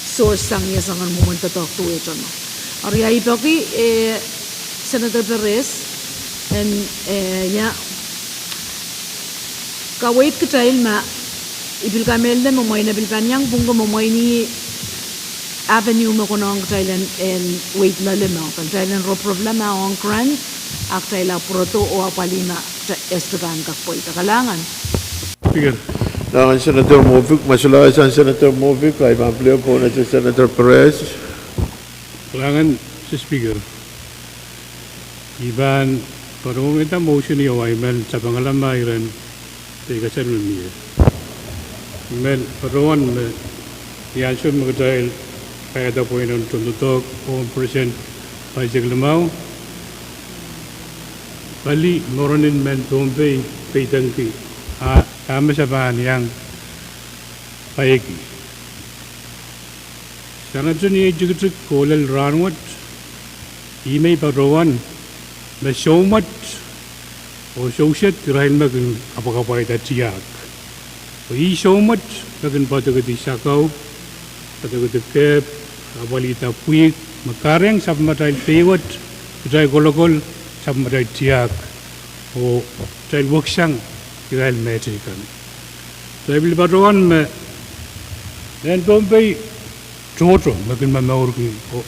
source sang ie soangen mwomwen doadoahk duwehte mwo. Eri I peki, eh, Senator Perez, en, eh, ia, kaweid kitail ma, I pil kamehlele me mwein e pil pahn iang pwungki me mwein ih avenue me konehng kitail en, en weid loale mwo, kitail en ropwuropwula ma ong grant, a kitail ahpw pwurodo oh apwalih ma, kitail e sohte pahn kak pweida. Kalahngan. Speaker. Kalahngan Senator Moffitt, ma solahr sang Senator Moffitt, I pahn pil pohn Senator Perez. Kalahngan, Mister Speaker. I pahn patohwanda motion ieu, I men sapengala ma iren peikasal me mie. I men patohwan me ni ansou me kitail kaiada pweinen tohndoadoahk ong percent pahisek limau, pali mour en mehn Pohnpei peidengki, a, a me se pahn iang paieki. Sang ato ni ei tikitik oh lel rahnwet, I men patohwan me soumwet oh sousehd irail me kin kapwakapwaiada tiahk. Oh ih soumwet me kin poadokedi sakau, poadokedi kehp, apwalihda pwihk, me kahrehiong sapwellimatail pei wet, kitail kolokol, sapwellimatail tiahk, oh kitail weksang irail me teikan. Kitail pil patohwan me mehn Pohnpei tohto me kin momourki oh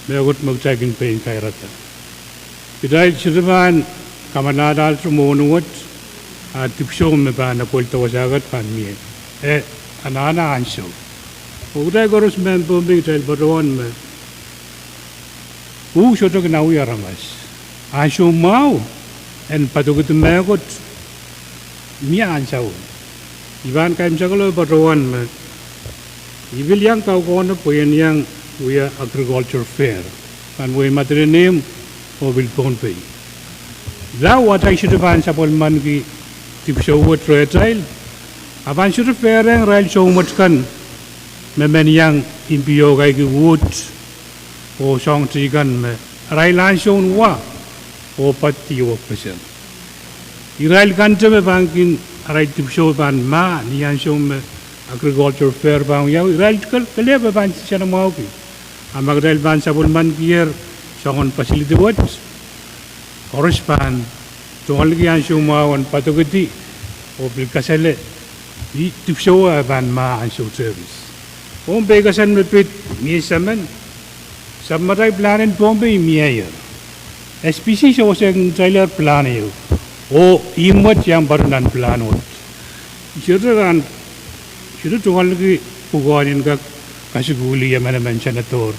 mehkot me kitail kin pein kairada. Kitail sohte pahn kamalahlahte mwohni wet, a dipwisou me pahn apwalihda wasa kat pahn mie. E anahne ansou. Oh kitail koaros mehn Pohnpei kitail patohwan me uh sohte kin awih aramas. Ansou mwahu en poadokedi mehkot mie ansou. I pahn kaimwisekala patohwan me I pil iang kaukaune pwe I en iang wia agriculture fair, pahn wehi Madolenihmw oh pil Pohnpei. Lao atail sohte pahn sapwellimaniki dipwisou wet rehtail, a pahn sohte fair ong irail soumwet kan me men iang impiokaiki uhd oh soahng teikan me arail ansoun wa oh poaddi wekpeseng. Irail kante me pahn kin arail dipwisou pahn mah ni ansou me agriculture fair pahn wiawi, irail kel-, kelehpw pahn sanamwahuki. A ma kitail pahn sapwellimanikier soangen facility wet, koaros pahn tungoalki ansou mwahu en poadokedi oh pil kasale ni dipwisou e pahn mah ansou tehkis. Ong peikasal me pid mie semen, sapwellimatail plan en Pohnpei mieier. S P C sewese kitail plan ieu, oh ihmw wet iang patoh nan plan wet. I sohte kan, sohte tungoalki pwukoa en kak kasukuli emenemen senator,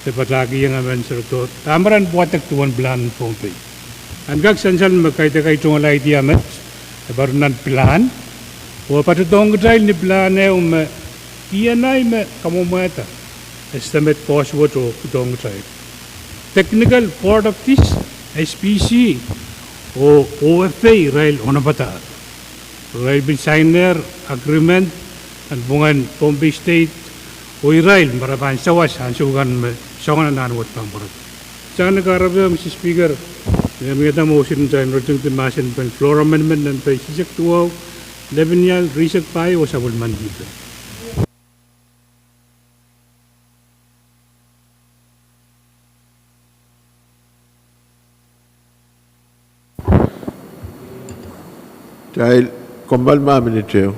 de padahkihong emen senator dahme ren pwoadek duwen plan en Pohnpei. En kak sansal me kaidehk ei tungoal idea met e patoh nan plan, oh patohdohng kitail ni plan ehu me D N I me kamwomwehda estimate cost wet oh patohdohng kitail. Technical part of this, S P C oh O F A irail onopada. Irail pil signer agreement nanpwungen Pohnpei State, oh irail me re pahn sawas ansou kan me soangen anahn wet pahn pwarada. Sang ni kahrepe, Mister Speaker, I men wiahda motion en time return to mahsen pen floor amendment nan peisek duwau, lepin ial risek pahieu oh sapwellimanikihda. Kitail kommoal mah minit ehu.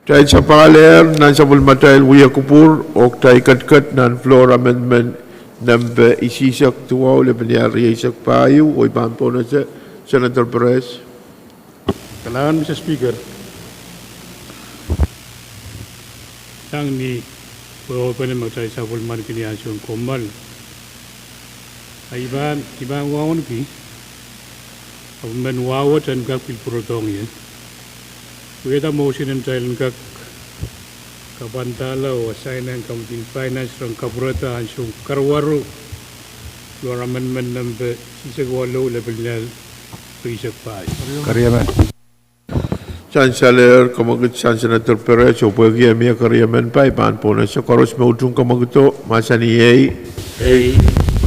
Kitail sapahl ehr nan sapwellimatail wia kupwur, oh kitail ketiket nan floor amendment nempe isihsek duwau, lepin iar rieisek pahieu, oh I pahn pohnese Senator Perez. Kalahngan, Mister Speaker. Sang ni wehwehpen me kitail sapwellimaniki ni ansou en kommoal, I pahn, I pahn wauneki, ahpw I men wahwet en kak pil pwurodohng ie. Wiahda motion en kitail en kak kapwandahla oh assign-ehng Committee on Finance ren kapwurehda ansou karuwaru, floor amendment nempe isihsek walu, lepin iar rieisek pahieu. Sang salehr, kamwekid sang Senator Perez, oh pwehki e mie keriemen, I pahn pohnese. Koaros me utung kamwekido, mahsanih ei.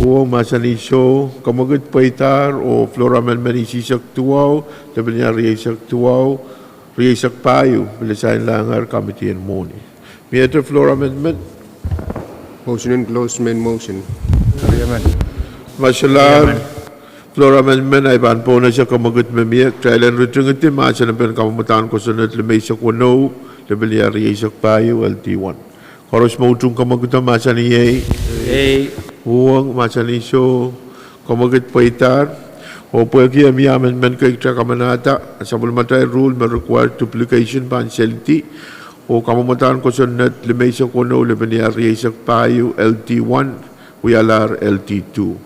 Uhwong, mahsanih soh. Kamwekid pweidahr, oh floor amendment isihsek duwau, lepin iar rieisek duwau, rieisek pahieu, pil assign-lahngehr Committee en Mwohni. Miehte floor amendment? Motion en close main motion. Masalahr floor amendment, I pahn pohnese kamwekid me mie. Kitail en ritingidi mahsen en kamwadahn kosonned limeisek weneu, lepin iar rieisek pahieu, L D one. Koaros me utung kamwekido, mahsanih ei. Uhwong, mahsanih soh. Kamwekid pweidahr, oh pwehki e mie amendment kei kitail kamanahda, sapwellimatail rule me require duplication pahn selidi, oh kamwadahn kosonned limeisek weneu, lepin iar rieisek pahieu, L D one, wialahr L D two.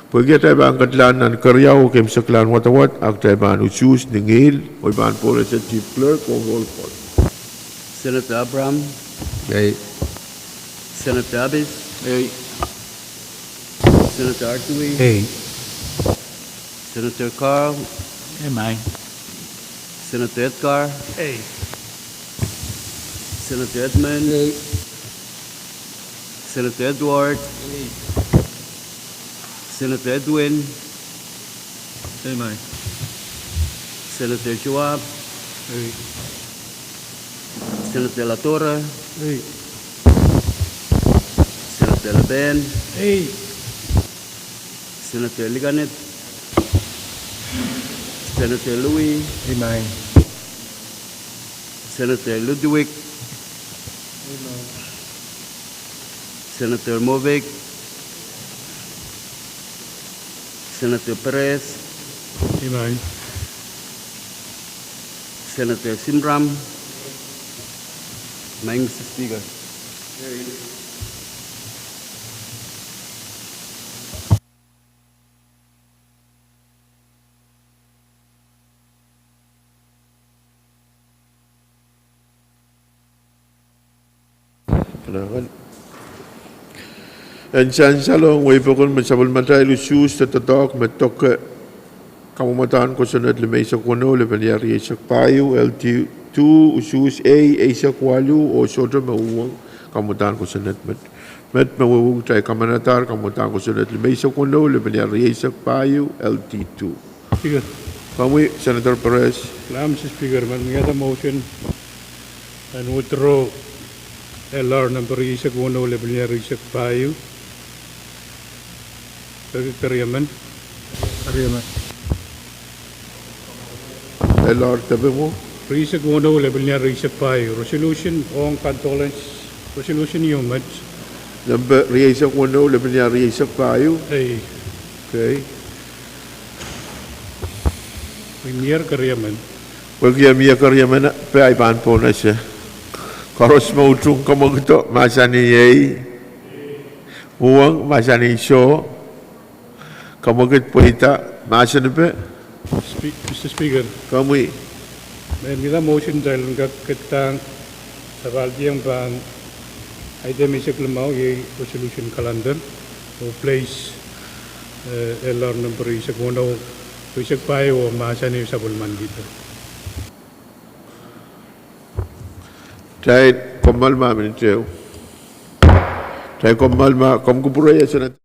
Pwehki atail pahn kedlahng nan keriau oh keimwseklahn wadawad, a kitail pahn usuhs ni ngihl, oh I pahn pohnese Chief Clerk oh roll call. Senator Abraham. Ei. Senator Abis. Ei. Senator Artui. Ei. Senator Carl. Ei, mai. Senator Edgar. Ei. Senator Edmund. Ei. Senator Edward. Ei. Senator Edwin. Ei, mai. Senator Schwab. Ei. Senator Latorre. Ei. Senator LaPen. Ei. Senator Likanit. Senator Louis. Ei, mai. Senator Ludwig. Ei, mai. Senator Moavik. Senator Perez. Ei, mai. Senator Shemram. Mai, Mister Speaker. En sansalohng wehi pokon me sapwellimatail usuhs de doadoahk me doke kamwadahn kosonned limeisek weneu, lepin iar rieisek pahieu, L D two, usuhs ei, eisek waluh, oh sohte me uhwong kamwadahn kosonned met. Met me wehwehki kitail kamanadahr kamwadahn kosonned limeisek weneu, lepin iar rieisek pahieu, L D two. Speaker. Komwi, Senator Perez. Kalahngan, Mister Speaker, I men wiahda motion en withdraw L R nempe rieisek weneu, lepin iar rieisek pahieu. Peki keriemen. Keriemen. L R tepin mwo. Rieisek weneu, lepin iar rieisek pahieu. Resolution ong condolence. Resolution ieu met. Nempe rieisek weneu, lepin iar rieisek pahieu. Ei. Okay. Pwehki e mie keriemen. Pwehki e mie keriemen, pwe I pahn pohnese. Koaros me utung kamwekido, mahsanih ei. Uhwong, mahsanih soh. Kamwekid pweida, mahsanipe. Spe-, Mister Speaker. Komwi. Mehn kihda motion, kitail en kak ketido, sapahl dieng pahn item eisek limau, iei resolution calendar, oh place, eh, L R nempe rieisek weneu, rieisek pahieu, oh mahsanih sapwellimanikihda. Kitail kommoal ma minit ehu. Kitail kommoal ma, komw kupwure ie Senator.